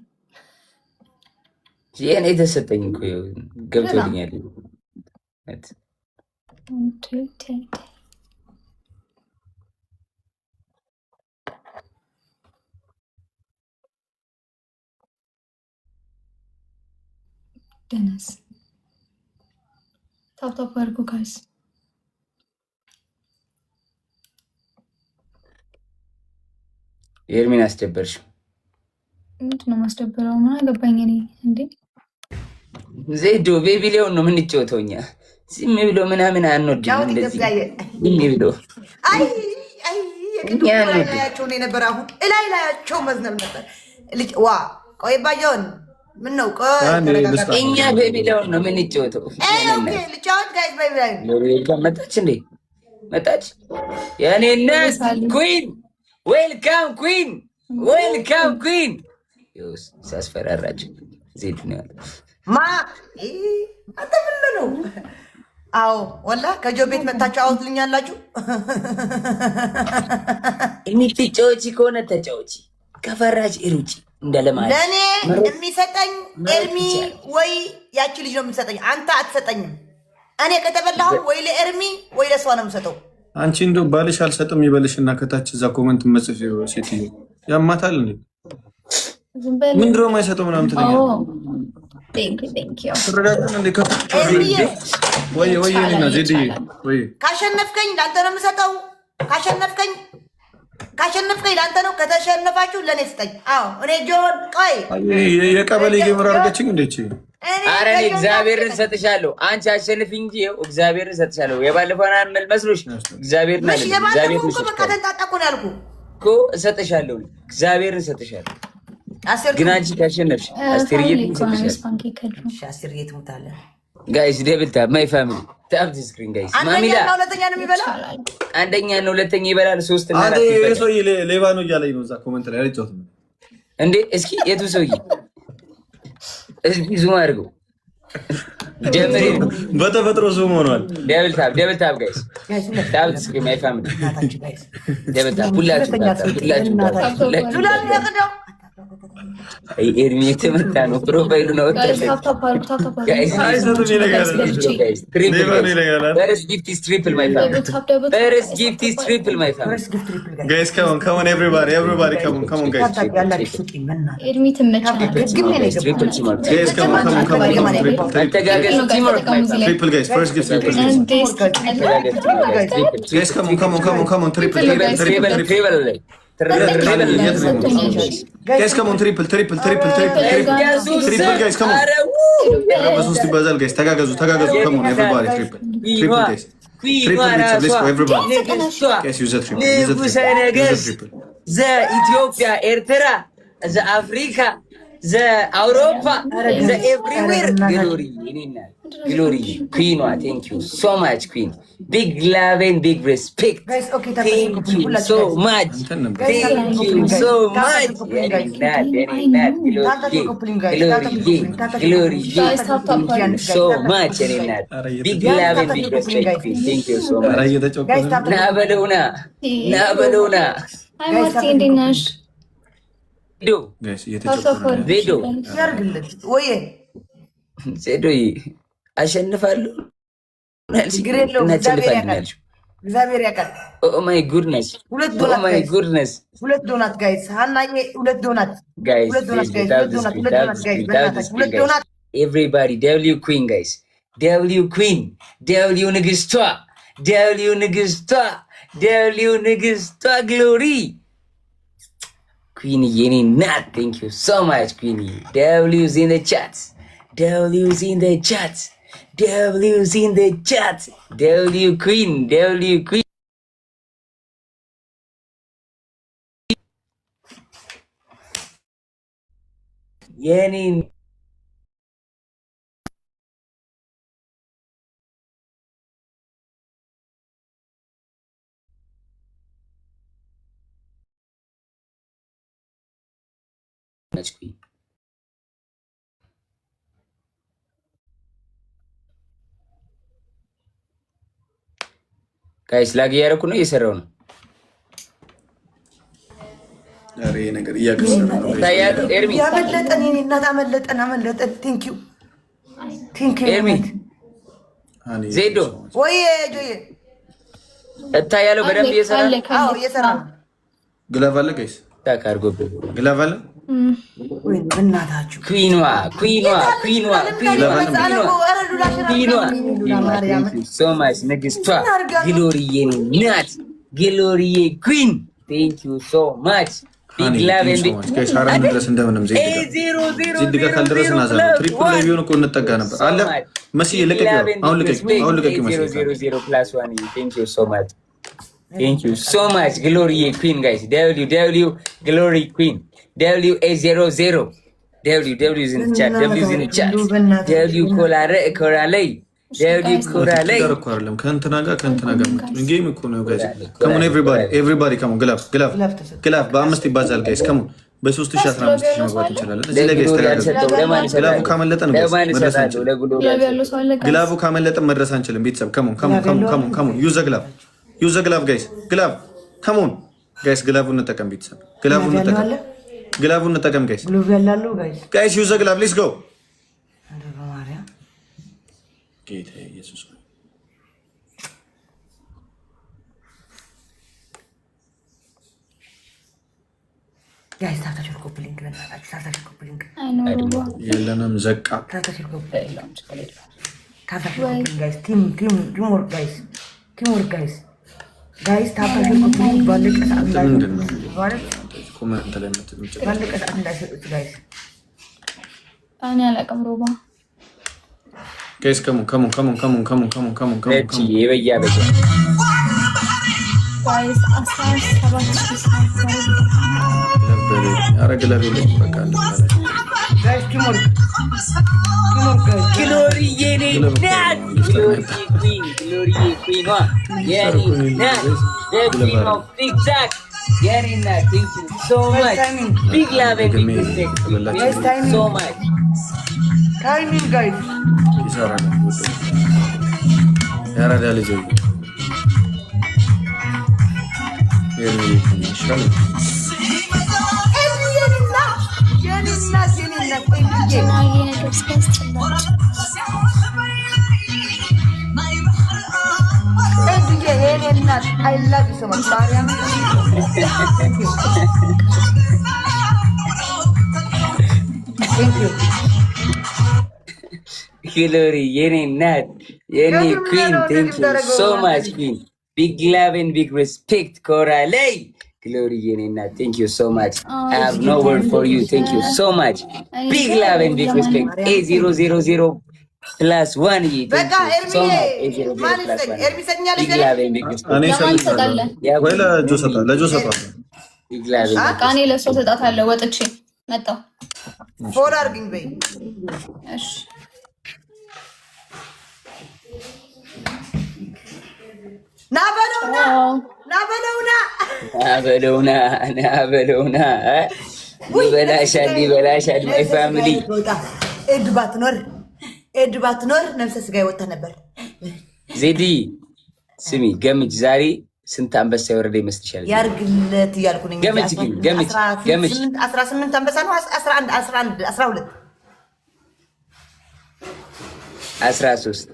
B: የእኔ የተሰጠኝ እኮ ገብቶልኛል።
E: ደነስ tap tap አድርጉ guys።
B: ኤርሚን አስደበርሽ።
E: ምንድን ነው ማስደበረው? ምን አገባኝ እኔ እንዴ።
B: ዜዶ baby lion ነው የምንጫወተው እኛ። ዝም ብሎ ምናምን አንወድም። እንደዚህ ዝም ብሎ
G: አይ አይ የቅድሙ ላይ ላያቸው ነው የነበረ። አሁን እላይ ላያቸው መዝነብ ነበር። ልጅ ዋ ቆይ ባየውን ምን ነው ቆይ
B: እኛ baby lion ነው የምንጫወተው።
G: Okay ልጫወት guys። Baby lion
B: መጣች እንዴ መጣች። የኔ እናት queen welcome queen welcome queen። ሲያስፈራራቸው ዜድ ነው ያለው።
G: ማ አንተ ምን ነው? አዎ ወላ ከጆ ቤት መታችሁ አውትልኛላችሁ።
B: የምትጫወቺ ከሆነ ተጫወቺ፣ ከፈራች ሩጪ። እንደለማለት
G: ለእኔ የሚሰጠኝ ኤርሚ ወይ ያቺ ልጅ ነው የምትሰጠኝ። አንተ አትሰጠኝም። እኔ ከተበላሁ ወይ ለኤርሚ ወይ ለእሷ ነው የምሰጠው።
D: አንቺ እንደው ባልሽ አልሰጥም ይበልሽና ከታች እዛ comment መጽፍ ሴትዮ ያማታል እንዴ? ምንድን ነው የማይሰጠው ምናምን ትለኛለህ። ትረዳለህ እንዴ? ወይ ወይ እኔና ዜድዬ ወይ
G: ካሸነፍከኝ ለአንተ ነው የምሰጠው። ካሸነፍከኝ ካሸነፍከኝ ለአንተ ነው። ከተሸነፋችሁ ለእኔ ስጠኝ። አዎ እኔ ጆን ቆይ
D: የቀበሌ gamer አድርገችኝ እንዴ?
B: ኧረ እኔ እግዚአብሔርን ሰጥሻለሁ። አንቺ አሸንፊ እንጂ እግዚአብሔርን ሰጥሻለሁ። የባለፈውን መስሎሽ? እግዚአብሔርን
G: አይደለም። እግዚአብሔርን እኮ በቃ ተንጣጣ እኮ ነው ያልኩህ
B: እኮ እሰጥሻለሁ። እግዚአብሔርን እሰጥሻለሁ። ግን አንቺ ካሸነፍሽ አስቴርዬ
G: እሰጥሻለሁ። አስቴርዬ ትሞታለህ።
B: Guys double tap my family tap the screen guys። ማሚላ
G: ሁለተኛ ነው የሚበላ።
B: አንደኛ ነው ሁለተኛ ይበላል። ሶስት እና
D: አራት ይበላል። ሰውዬ ሌባ ነው እያለኝ ነው እዛ comment ላይ አልጫወትም
B: እንዴ። እስኪ የቱ ሰውዬ? እስኪ zoom አድርገው ጀምሪ።
D: በተፈጥሮ zoom ሆኗል።
B: Double tap double tap guys tap the screen my family double tap። ሁላችሁ ሁላችሁ ሁላችሁ ኤርሚ የተመታ ነው። Profile ኡን አወጣለት። First gift is triple, my family. First gift is triple, my family.
D: Guys, come on, come on, everybody, everybody, come on, come on, guys.
E: ኤርሚ ትመችናለች።
D: Guys, come on, come on, come on, come on, triple, triple. Triple, guys, first gift triple, guys. Guys, come on, come on, come on, come on, triple, triple, triple, triple. Guys, come on, triple, triple, triple, triple, triple, triple, guys, come on. በሶስት ይባዛል guys። ተጋገዙ፣ ተጋገዙ። Come on, everybody, triple, triple, guys, triple ቤተሰብ። Let's go, everybody, guys. Use the triple, use the triple, use the triple.
B: ዘኢትዮጵያ፣ ኤርትራ፣ ዘአፍሪካ፣ ዘአውሮፓ፣ ዘ everywhere። ግሎሪ ግሎሪ queen ኗ፣ thank you so much, queen. Big love and big respect. Thank you so much, thank you so much። የኔ እናት ግሎሪዬ፣ ግሎሪዬ፣ so much የኔ እናት። Big love and big respect, queen. Thank you so much። ና በለውና፣ ና በለውና።
E: Hi ማርቲ፣ እንዴት ነሽ?
B: ዜዶ ዜዶዬ፣ አሸንፋለሁ፣ እናሸንፋለን ያልሽው
G: እግዚአብሔር ያውቃል።
B: Oh my goodness, oh my goodness.
G: ሁለት donut, guys። ሀናዬ፣ ሁለት ዶናት።
B: Guys.
G: ሁለት donut, guys። ሁለት ዶናት፣ ሁለት donut, guys። በእናታችሁ ሁለት donut።
B: Everybody, W queen, guys. W queen, W ንግስቷ፣ W ንግስቷ፣ W ንግስቷ። ግሎሪ queen የኔ ናት። Thank you so much, queen. W's in the chat, W's in the chat, W's in the chat. W queen, W queen። የኔ ነች queen። Guys, lag እያደረኩ ነው፣ እየሰራው ነው።
D: ኧረ ይሄ ነገር እያከሰረ ነው።
B: ይታያል ኤርሚ?
G: ያመለጠን የኔ እናት፣ አመለጠን፣ አመለጠን። Thank you, thank you.
B: ኤርሚ፣ ዜዶ።
G: ወይ ጆዬ።
B: እታያለሁ በደንብ እየሰራ ነው።
G: አዎ፣ እየሰራ ነው።
D: Glove አለ guys?
B: Stuck አድርጎብህ።
D: Glove አለ?
G: ወይ በእናታችሁ።
B: Queen ኗ፣ queen ኗ፣ queen ኗ፣ queen ኗ፣ queen ኗ፣ so much ንግስቷ። ግሎሪዬ ናት። ግሎሪዬ queen, thank you so much. Big love.
D: Guys፣ ሀረር እንድረስ እንደምንም። ዜድ ጋር ካልደረስን አዛ ነው። Triple ላይ ቢሆን እኮ እንጠጋ ነበር። አለ መስዬ፣ ልቀቂ፣ አሁን ልቀቂ፣ አሁን ልቀቂ መስዬ።
B: 0 0 plus 1. Thank you so much, thank you so much ግሎሪዬ queen. Guys, W, W ግሎሪ queen, W A 0 0 W W in chat, W in chat, W ኮላረ ኮራለይ፣ W ኮራለይ።
D: ጋር እኮ አይደለም፣ ከእንትና ጋር፣ ከእንትና ጋር game እኮ ነው guys። Come on, everybody, everybody, come on. Glove, glove, glove በአምስት ይባዛል guys። Come on. በ3015 መግባት እንችላለን። እዚህ ላይ guys ተጋገዙ። Glove ኡ ካመለጠን guys መድረስ አንችልም። Glove ኡ ካመለጠን መድረስ አንችልም። ቤተሰብ፣ come on, come on, come on, come on, come on. Use glove, use glove, guys, glove. Come on, guys, glove ኡ እንጠቀም። ቤተሰብ፣ glove ኡ እንጠቀም፣ glove ኡ እንጠቀም guys። Guys, use glove, let's go። ጌታ ኢየሱስ።
G: Guys, tap tap, copy link። በእናታችሁ tap tap, copy link።
D: የለንም ዘቃ።
G: Tap tap, copy link። Tap tap, copy link, guys። Team, team, team work, guys, team work, guys, guys, tap tap, copy link። ባለቀ ሰዓት እንዳይ
D: ምንድን ነው
G: ማለት
D: Comment ላይ የምትጨ
G: ባለቀ ሰዓት እንዳይሰጡት guys።
E: እኔ አላውቅም ሮባ።
D: Guys, come on, come on, come on, come on, come on, come on, come on, come on.
B: የበያ በያ።
E: Guys, 17,000 ሰው።
D: ኧረ glove የለኝም በቃ።
G: Guys, team work, team work, guys.
B: ግሎሪዬ የኔ ናት። ግሎሪዬ queen፣ ግሎሪዬ queen ኗ የኔ ናት። The queen of TikTok የኔ ናት። Thank you so much. Big love and big respect. Thank you so much.
G: Timing, guys.
D: ይሰራል። ያራዳ ልጅ ይሻላል።
G: የኔ
E: ነገር ሲያስጠላ።
G: ኤዱዬ የኔ እናት I love you so much ማርያም። Thank you.
B: ግሎሪ የኔ እናት፣ የኔ queen, thank you so much, queen. Big love and big respect። ኮራለይ ግሎሪ የኔ እናት, thank you so much. I have no word for you. Thank you so much. Big love and big respect. A000+1.
G: በቃ ኤርሚዬ ማን ይስጠኝ? ኤርሚ ይሰጠኛል።
B: Big love and big respect.
D: እኔ
E: ለማን ትሰጣለህ?
D: ወይ ለጆ ሰጣ፣ ለጆ ሰጣ።
B: Big love.
E: በቃ እኔ ለእሷ እሰጣታለሁ። ወጥቼ መጣሁ።
G: Follow አድርግኝ በይ።
E: እሺ።
G: ና በለውና፣ ና በለውና።
B: ና በለውና፣ ና በለውና፣ ይበላሻል፣ ይበላሻል። My family.
G: ኤዱ ባትኖር፣ ኤዱ ባትኖር ነፍሰ ስጋ ይወጣ ነበር።
B: ዜዲ ስሚ፣ ገምች፣ ዛሬ ስንት አንበሳ የወረደ ይመስልሻል?
G: ያርግለት እያልኩ ነኝ።
B: ገምች ግን፣ ገምች፣ ገምች።
G: 18 አንበሳ ነው። 11፣ 11፣ 12።
B: 13።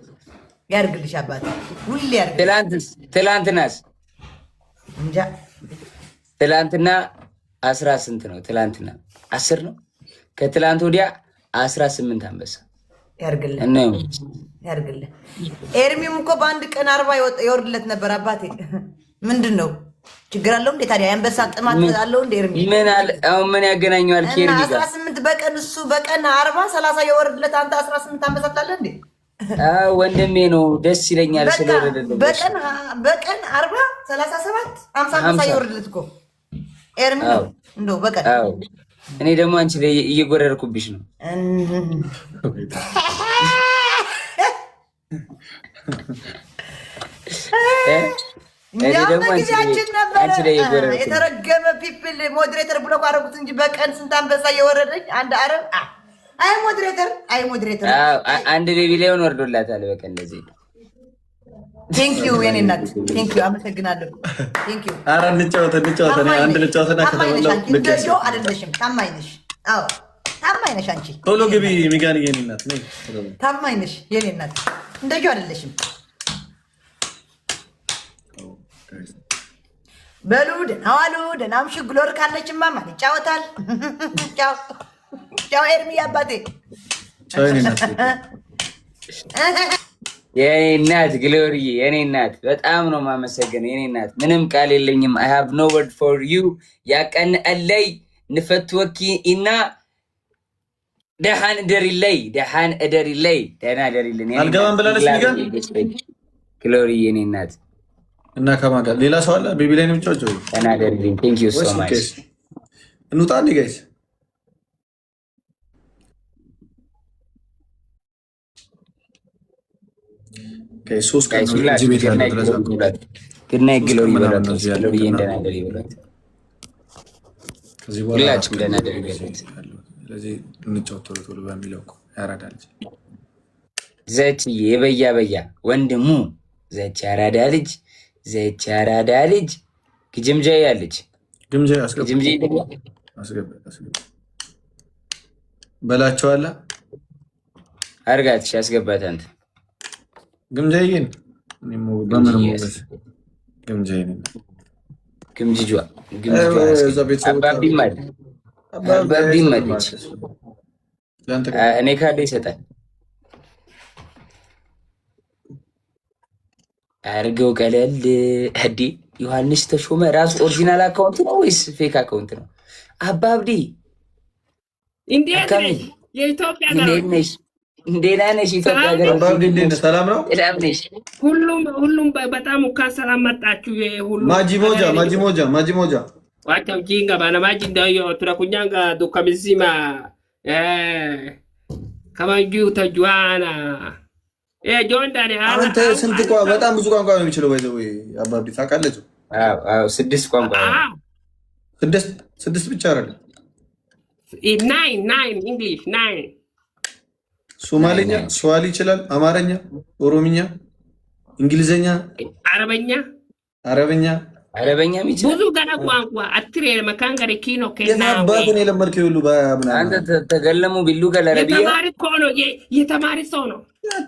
G: ያርግልሽ አባቴ፣ ሁሌ ያርግልሽ።
B: ትላንትስ? ትላንትናስ?
G: እንጃ።
B: ትላንትና አስራ ስንት ነው? ትላንትና 10 ነው። ከትላንት ወዲያ 18 አንበሳ።
G: ያርግልህ።
B: እና
G: ያርግልህ። ኤርሚም እኮ በአንድ ቀን 40 ይወርድለት ነበር አባቴ። ምንድን ነው፣ ችግር አለው እንዴ ታዲያ? የአንበሳ ጥማት አለው እንዴ ኤርሚ?
B: ምን አለ አሁን? ምን ያገናኘዋል
G: እና
B: ከኤርሚ
G: አስራ
B: ጋር?
G: ስምንት በቀን፣ እሱ በቀን 40 30 የወርድለት፣ አንተ 18 አንበሳ ትላለህ እንዴ?
B: አዎ ወንድሜ ነው፣ ደስ ይለኛል
G: በቃ
B: ስለወረደለት።
G: በቀን 40፣ 37፣ 50 አንበሳ
B: 50
G: ይወርድለት እኮ ኤርሚ ነው እንደው በቀን።
B: አዎ፣ እኔ ደግሞ አንቺ ላይ እየጎረርኩብሽ ነው። እ? እኔ
G: እኛም
B: ደግሞ አንቺ ላይ
G: በጊዜያችን ነበረ
B: አንቺ ላይ እየጎረርኩ ነው።
G: የተረገመ people moderator ብሎ አደረጉት እንጂ በቀን ስንት አንበሳ እየወረደኝ አንድ አረብ አይ moderator፣ አይ moderator።
B: አዎ፣ አንድ baby lion ወርዶላታል በቀን ለዚህ።
G: Thank you የኔ እናት፣ thank you፣ አመሰግናለሁ። Thank you.
D: ኧረ እንጫወት፣ እንጫወት። እኔ አንድ ልጫወትና
G: ታማኝ ነሽ
D: ከተበላው
G: አንቺ።
D: ልክ
G: እንደ ጆ አይደለሽም፣ ታማኝ ነሽ። አዎ ታማኝ ነሽ አንቺ።
D: ቶሎ ግቢ ሚጋን የኔ እናት፣ ነይ።
G: ታማኝ ነሽ የኔ እናት፣ እንደ ጆ አይደለሽም። በሉ ደህና ዋሉ፣ ደህና አምሹ። ግሎር ካለችማ ማን ይጫወታል? ቻው ቻው ኤርሚ አባቴ።
D: ቻው የኔ እናት።
B: የኔ እናት ግሎሪ፣ የኔ እናት፣ በጣም ነው የማመሰግነው። የኔ እናት ምንም ቃል የለኝም። I have no word for you. ያቀንአለይ፣ ንፈትወኪ ኢና። ደሓን እደሪለይ፣ ደሓን እደሪለይ፣ ደህና እደሪልን። የኔ
D: አልገባም
B: እናት።
D: ብላለች ሚጋን።
B: ግሎሪ የኔ እናት።
D: እና ከማን ጋር ሌላ ሰው አለ? Baby lion ነው የሚጫወተው?
B: ደህና እደሪልኝ። Thank you so
D: ወይስ
B: much.
D: Guys እንውጣ እንዴ guys? Guys 3 ቀን ነው እዚህ ቤት ያለው፣ ለዛ እኮ።
B: Good night
D: ሶስት
B: ግሎሪ
D: ቀን ምናምን
B: በሏት።
D: ነው እዚህ ያለው
B: ግሎሪ
D: እና
B: ደህና እደሪ በሏት።
D: ከዚህ በኋላ
B: ሁላችሁም
D: 4 ቀን
B: ደህና
D: ነው
B: እደሪ
D: እዚህ
B: በሏት።
D: ያለው። ስለዚህ እንጫወት ቶሎ ቶሎ በሚለው እኮ ያራዳ ልጅ።
B: ዘችዬ የበያ በያ ወንድሙ፣ ዘች አራዳ ልጅ፣ ዘች አራዳ ልጅ፣ ግጅምጃ ያለች።
D: ግምጃ አስገባ።
B: ግጅምጃ።
D: አስገባ፣ አስገባ በላቸው አለ።
B: አርጋት ያስገባት አንተ።
D: ግምጃዬን እኔም በምን ሞገስ ግምጃዬን።
B: ግምጅጇ ግምጅጇ።
D: እዛ ቤተሰቦች
B: አባቢም አለ፣ አባቢም አለች።
D: ለአንተ
B: እኔ ካለ ይሰጣል። አርገው ቀለል ህዲ። ዮሐንስ ተሾመ ራሱ original account ነው ወይስ fake account ነው? አባብዲ።
H: እንዴት
B: አካሚ።
H: ነሽ? የኢትዮጵያ
B: እንዴት
H: ገሮች።
B: ነሽ? እንዴት ነሽ? ኢትዮጵያ
H: ሰላም
B: ሀገር።
D: አባብዲ እንዴት ነህ? ሰላም ነው?
B: ሰላም ነሽ?
H: ሁሉም ሁሉም በጣም እንኳን ሰላም መጣችሁ። የሁሉም
D: ማጂ ሞጃ፣ ማጂ ሞጃ፣ ማጂ ሞጃ።
H: Wacha ujinga bana, maji ndio hiyo tunakunyanga duka mzima, eh, kama juu utajuana, eh, John Dani.
D: አንተ ስንት በጣም ብዙ ቋንቋ ነው የሚችለው። By the way አባብዲ ታውቃለህ?
B: አዎ አዎ፣ ስድስት ቋንቋ ነው።
D: ስድስት፣ ስድስት ብቻ አይደለም።
H: Nine, nine English, nine.
D: ሶማሌኛ፣ ስዋሊ ይችላል፣ አማርኛ፣ ኦሮምኛ፣ እንግሊዘኛ፣
H: አረበኛ።
D: አረብኛ።
B: አረበኛም ይችላል።
H: ብዙ ገና ቋንቋ አትሬ መካንገሬ ኪኖ ከናዌ።
D: የታባትን የለመድከው ሁሉ በምናምን።
B: አንተ ተገለሙ ቢሉገ ለረቢያ።
H: የተማሪ እኮ ነው፣ የተማሪ ሰው ነው።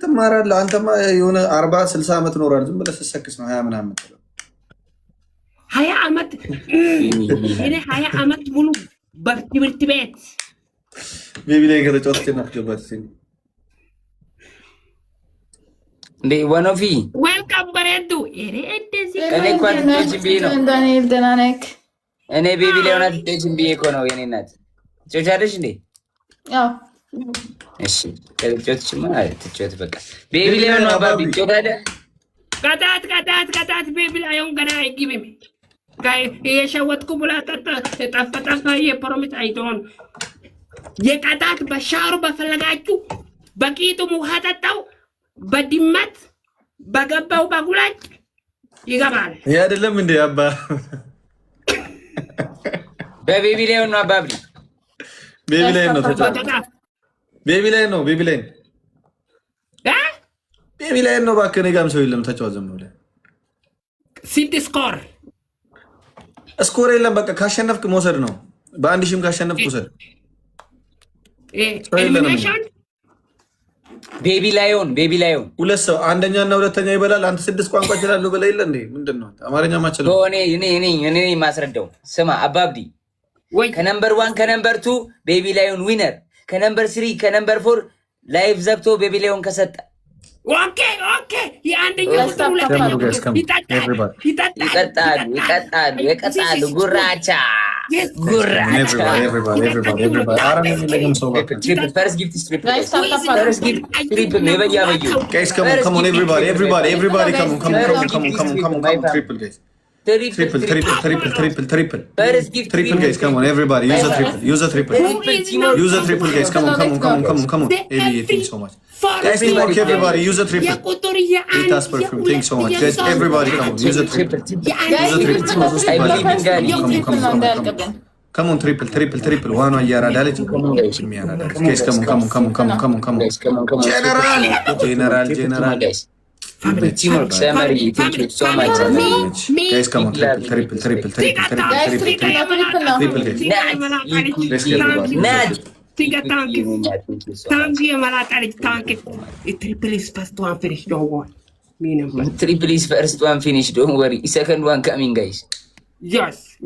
D: ትማራለህ። አንተማ የሆነ 40 60 ዓመት ኖራል። ዝም ብለህ ስትሰክስ ነው 20 ምናምን የምትለው።
H: 20 ዓመት፣ እኔ 20 ዓመት ሙሉ በትምህርት ቤት።
D: Baby ላይ ከተጫወተች እናስገባት እስኪ።
B: እንዴ ወኖፊ።
H: Welcome በሬዱ እኔ እንደዚህ።
B: እኔ እኮ አትጫወችም ብዬ ነው።
E: ዳንኤል፣ ደህና ነህ?
B: እኔ baby ላይ ሆና አትጫወችም ብዬ እኮ ነው። የኔ እናት ትጫወቻለሽ እንዴ?
E: ያው።
B: እሺ ከተጫወትሽማ ትጫወት። በቃ baby ላይ ሆኖ አባቢ ትጫወታለህ።
H: ቀጣት ቀጣት ቀጣት baby ላይ አሁን ገና አይግብም። የሸወጥኩ ብላ ጠፋ ጠፋ። የ promise አይዶን የቀጣት በሻሩ በፈለጋችሁ በቂጡም ውሃ ጠጣው በድመት በገባው በጉላጭ ይገባል።
D: ይሄ አይደለም እንዴ አባ?
B: በ baby ላይ ሆኖ አባቢ።
D: Baby ላይ ነው ተጫወት።
H: በቀጣት።
D: Baby ላይ ነው፣ baby ላይ
H: እ?
D: Baby ላይ ነው። እባክህ እኔ ጋርም ሰው የለም። ተጫወት ዝም ብለህ።
H: ስንት score?
D: Score የለም። በቃ ካሸነፍክ መውሰድ ነው። በ1000ም ካሸነፍክ ውሰድ። ሰው የለንም።
H: Elimination.
B: Baby lion, baby lion.
D: ሁለት ሰው አንደኛ እና ሁለተኛ ይበላል። አንተ ስድስት ቋንቋ እችላለሁ ብለህ የለ እንዴ? ምንድን ነው አማርኛ ማችለው?
B: እኔ እኔ ማስረዳው ስማ አባብዲ።
H: ወይ።
B: ከ number one፣ ከ number two baby lion winner፣ ከ number three፣ ከ number four live ዘግቶ baby lion ከሰጠ።
H: Okay, የአንደኛ ቁጥር ሁለተኛ ቁጥር ይጠጣል ይጠጣል።
B: ይቀጣሉ ይቀጣሉ ይቀጣሉ። ጉራቻ ጉራቻ። First gift triple, first gift triple ነው። የበያ በዩ።
D: Guys, come on, come on, everybody, everybody, everybody, come on, come on, come on, come on, come on, come on, come on, triple, guys. Triple, triple, triple, triple, triple.
B: First gift.
D: Triple, guys, come on, everybody, use a triple, use a triple. Use a triple, guys, come on, come on, come on, come on, come on. Abi, thank you so much. Guys, teamwork, everybody, use a triple.
H: የቁጥር የአንድ
D: Itas perfume, thank you so much. Guys, everybody, come on, use a triple.
E: Guys.
D: Use a triple.
E: Triple ነው እንዳያልቅብን።
D: Come on, triple, triple, triple. ዋኗ እያራዳ ልጅ የሚያራዳ ልጅ። Guys, come on, come on, come on, come on, come on, come on. ጄነራል፣ ጄነራል፣ ጄነራል።
B: ሰመሪ, thank you so much.
D: Guys, come on, triple, triple, triple, triple, triple,
E: Guys.
D: triple,
E: Triple ነው፣ triple ነው።
D: triple, guys. Let's get everybody.
B: ናት።
H: Thank you የመላጣ ልጅ thank triple is first one finish, don't worry me number.
B: Triple is first one finish, don't worry, second one coming, guys.
H: Yes.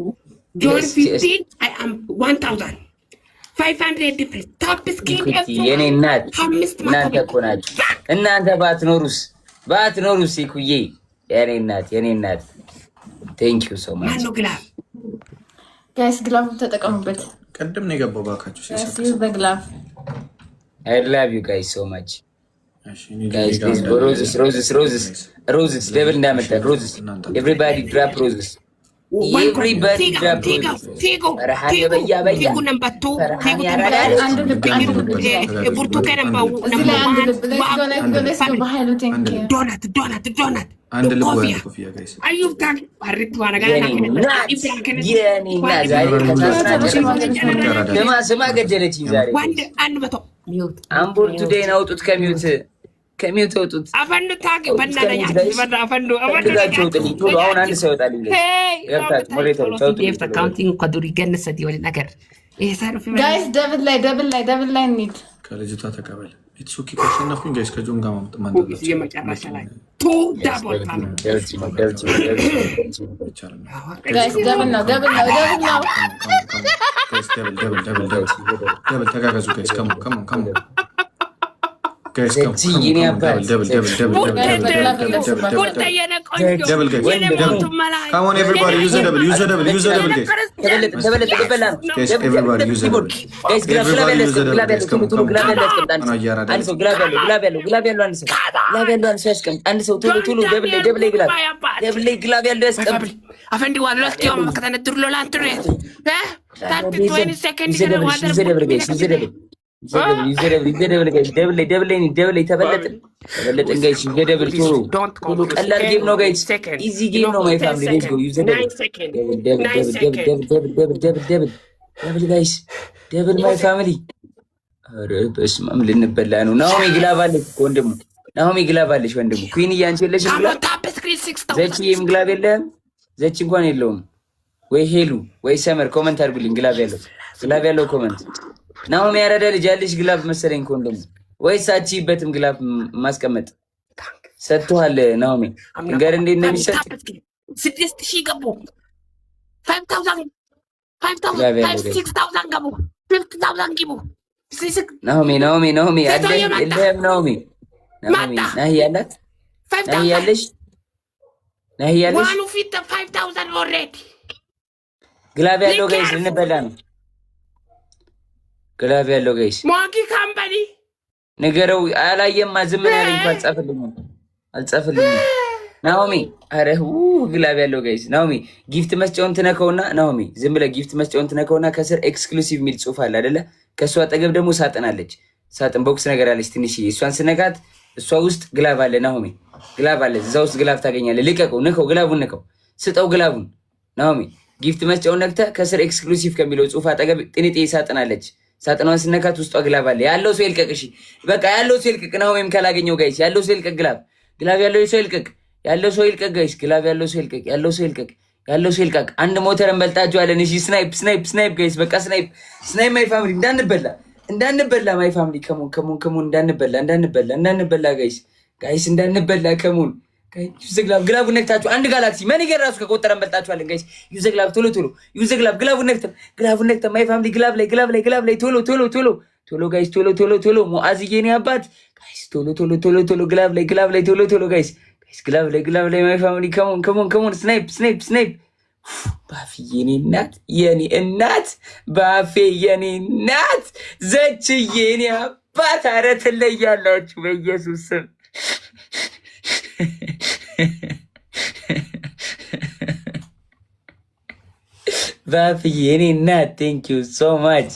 H: John.
B: Yes.
H: 15, I am 1500 difference. Top screen.
B: የኔ እናት።
H: 500።
B: እናንተ እኮ ናችሁ። እናንተ ባትኖሩስ ባትኖሩስ ይኩዬ የኔ እናት የኔ እናት thank you so much.
H: ማነው glove?
E: Guys, glove ተጠቀሙበት።
D: ቅድም ነው የገባው ባካችሁ።
E: Guys, use the glove.
B: I love you guys so much, guys. Roses, roses, roses, roses, double እንዳመጣን roses. Everybody drop roses, everybody drop roses. ፈርሃን የበያ በያ። ፈርሃን ያራዳ።
E: አንድ ልብ፣ አንድ ልብ
H: ብርቱካን።
E: እዚህ ላይ አንድ ልብ። Let's go, let's go, let's go. በኃይሉ thank you.
H: Donut, donut, donut.
D: አንድ ልብ ወይ አንድ ኮፍያ guys።
H: አዩብ ታንክ ባሪቱ ዋነጋ።
B: የኔ እናት የኔ እናት ዛሬ ስማ ስማ ገደለችኝ ዛሬ።
H: 100 mute.
B: አምቦር ቱዴይን አውጡት ከ mute፣ ከ mute አውጡት።
H: አፈንዱ ታክ በናነኛ አፈንዱ አፈንዱ።
B: ፈልጋችሁ አውጡልኝ ቶሎ። አሁን አንድ ሰው ይወጣልኝ። ገብታችሁ moderator ኦች አውጡልኝ ቶሎ።
H: Counting ከዱሪ ገነሰ ወደ ነገር
E: Guys, double ላይ፣ double ላይ፣ double ላይ እንሂድ።
D: ከልጅቷ ተቀበል። It's okay ካሸነፍኩኝ guys ከጆን ጋር
H: የመጨረሻ ላይ two double.
E: Guys, double ነው፣ double ነው፣ double ነው።
D: Double ተጋገዙ guys። Come on, come on, come on guys። Double, guys. Come on, everybody, use double, use double, use double, guys.
B: ተበለጠ ተበላ ነው።
D: Guys, everybody use double.
B: Guys, glove glove ያለው glove ያለው ቶሎ ቶሎ glove ያለው ያስቀምጥ። አንድ ሰው አንድ ሰው glove ያለው glove ያለው glove ያለው አንድ ሰው glove ያለው አንድ ሰው ያስቀምጥ። አንድ ሰው ቶሎ ቶሎ double ላይ፣ double ላይ glove፣ double ላይ glove ያለው ያስቀምጥ።
H: አፈንዲ ዋሎት ዮም ከተነድሩ ሎላንትሬ
B: use double, use double, guys, use double, use double, use double, guys. Double ላይ፣ double ላይ፣ double ላይ። ተበለጥን ተበለጥን guys። Use double ቶሎ ቶሎ። ቀላል game ነው guys፣ easy game ነው። My family, let's go. Use double, double, double, double, double, double, double, double, guys, double, my family. ኧረ በስመ አብ ልንበላ ነው። ናኦሚ glove አለች እኮ ወንድሙ። ናኦሚ glove አለች ወንድሙ። ኩዊን እያንቺ የለሽም glove። ዘቺዬም glove የለህም። ዘች እንኳን የለውም። ወይ ሄሉ ወይ ሰመር comment አድርጉልኝ። Glove ያለው፣ glove ያለው comment። ናሆም ያረዳ ልጅ ያለሽ glove መሰለኝ ኮንዶም ወይስ አትችይበትም? Glove ማስቀመጥ ሰጥቶሃል ናሆሜ። ንገር እንዴት እንደሚሰጥ።
H: 6,000 ገቡ። 5,000፣ 5,000።
B: Glove ያለው
H: five
B: guys።
H: 6,000 ገቡ። 5,000 ግቡ።
B: ናሆሜ፣ ናሆሜ፣ ናሆሜ አለ
H: ሴቶዬ መጣ።
B: የለህም? ናሆሜ፣ ናሆሜ።
H: መጣ።
B: ናሂ ያላት
H: five
B: ናሂ
H: thousand
B: ያለሽ፣ ናሂ ያለሽ።
H: ዋኑ ፊት 5,000 already።
B: Glove ያለው guys፣ ልንበላ ነው። Glove ያለው guys።
H: ሞጊ company።
B: ንገረው። አላየማ፣ ዝም ነው ያለኝ እኮ፣ አልጻፈልኝም፣ አልጻፈልኝም። ናሆሜ፣ አረ ው glove ያለው guys። ናሆሜ፣ gift መስጫውን ትነከውና፣ ናሆሜ ዝም ብለህ gift መስጫውን ትነከውና ከስር exclusive የሚል ጽሁፍ አለ አይደለ? ከእሱ አጠገብ ደግሞ ሳጥን አለች። ሳጥን box ነገር አለች ትንሽዬ። እሷን ስነካት እሷ ውስጥ glove አለ። ናሆሜ፣ glove አለ። እዛ ውስጥ glove ታገኛለህ። ልቀቀው፣ ንከው፣ glove ኡን ንከው፣ ስጠው glove ኡን። ናሆሜ፣ gift መስጫውን ነክተህ ከስር exclusive ከሚለው ጽሁፍ አጠገብ ጥንጤ ሳጥን አለች። ሳጥኗን ስነካት ውስጧ glove አለ። ያለው ሰው ይልቀቅ። እሺ በቃ ያለው ሰው ይልቀቅ። ናሆሜም ካላገኘው guys ያለው ሰው ይልቀቅ። Glove፣ glove ያለው ሰው ይልቀቅ። ያለው ሰው ይልቀቅ guys። Glove ያለው ሰው ይልቀቅ። ያለው ሰው ይልቀቅ። ያለው ሰው ይልቀቅ። አንድ ሞተር እንበልጣችኋለን። እሺ snipe፣ snipe፣ snipe guys። በቃ snipe፣ snipe my family፣ እንዳንበላ፣ እንዳንበላ my family። Come on፣ come on፣ come on፣ እንዳንበላ፣ እንዳንበላ፣ እንዳንበላ guys፣ guys እንዳንበላ። Come on፣ use glove። Glove ኡን ነክታችሁ አንድ galaxy money gun ራሱ ከቆጠረ እንበልጣችኋለን guys። Use glove፣ ቶሎ ቶሎ use glove። Glove ኡን ነክተን፣ glove ኡን ነክተን my family፣ glove ላይ፣ glove ላይ፣ glove ላይ፣ ቶሎ ቶሎ ቶሎ ቶሎ guys፣ ቶሎ ቶሎ ቶሎ። ሙአዝዬ የኔ አባት guys፣ ቶሎ ቶሎ ቶሎ ቶሎ glove ላይ፣ glove ላይ፣ ቶሎ ቶሎ guys፣ guys፣ glove ላይ፣ glove ላይ my family። Come on፣ come on፣ come on፣ snipe፣ snipe፣ snipe። ባፌ የኔ እናት፣ የኔ እናት፣ ባፌ የኔ እናት፣ ዘችዬ የኔ አባት፣ አረ ትለያላችሁ በኢየሱስ ስም። ባፍዬ የኔ እናት፣ thank you so much፣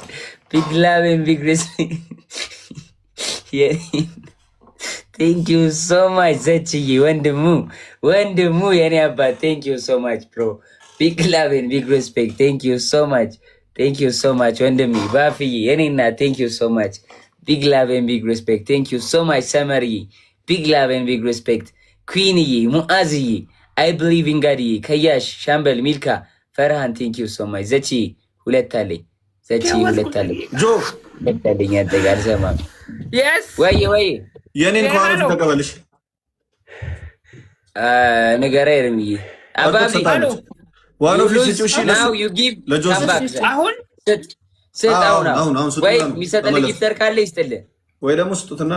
B: big love and big respect፣ thank you so much። ዘችዬ፣ ወንድሙ፣ ወንድሙ የኔ አባት፣ thank you so much bro፣ big love and big respect፣ thank you so much፣ thank you so much ወንድሜ። ባፍዬ የኔ እናት፣ thank you so much፣ big love and big respect፣ thank you so much። ሰመርዬ፣ big love and big respect። ኩዊንዬ፣ ሙአዝዬ፣ I believe in God ዬ፣ ከያሽ፣ ሻምበል፣ ሚልካ፣ ፈርሃን፣ thank you so much። ዘችዬ ሁለት አለኝ፣ ዘችዬ ሁለት አለኝ።
D: ጆ።
B: ሁለት አለኝ። ያደጋ አልሰማም።
H: Yes።
B: ወይ ወይ።
D: የኔን ከዋኖፊ ተቀበልሽ።
B: ንገራ ኤርሚዬ፣ አባቢ።
D: ዋኖፊ ስጪው። እሺ።
B: Now you give።
D: ለጆ ስጪው።
H: አሁን።
B: ስጥ፣ ስጥ። አሁን።
D: አሁን፣ አሁን ስጡና
B: ወይ
D: ነው
B: የሚሰጥልህ
D: ተመለሱ።
B: Gifter ካለ ይስጥልህ።
D: ወይ ደግሞ ስጡትና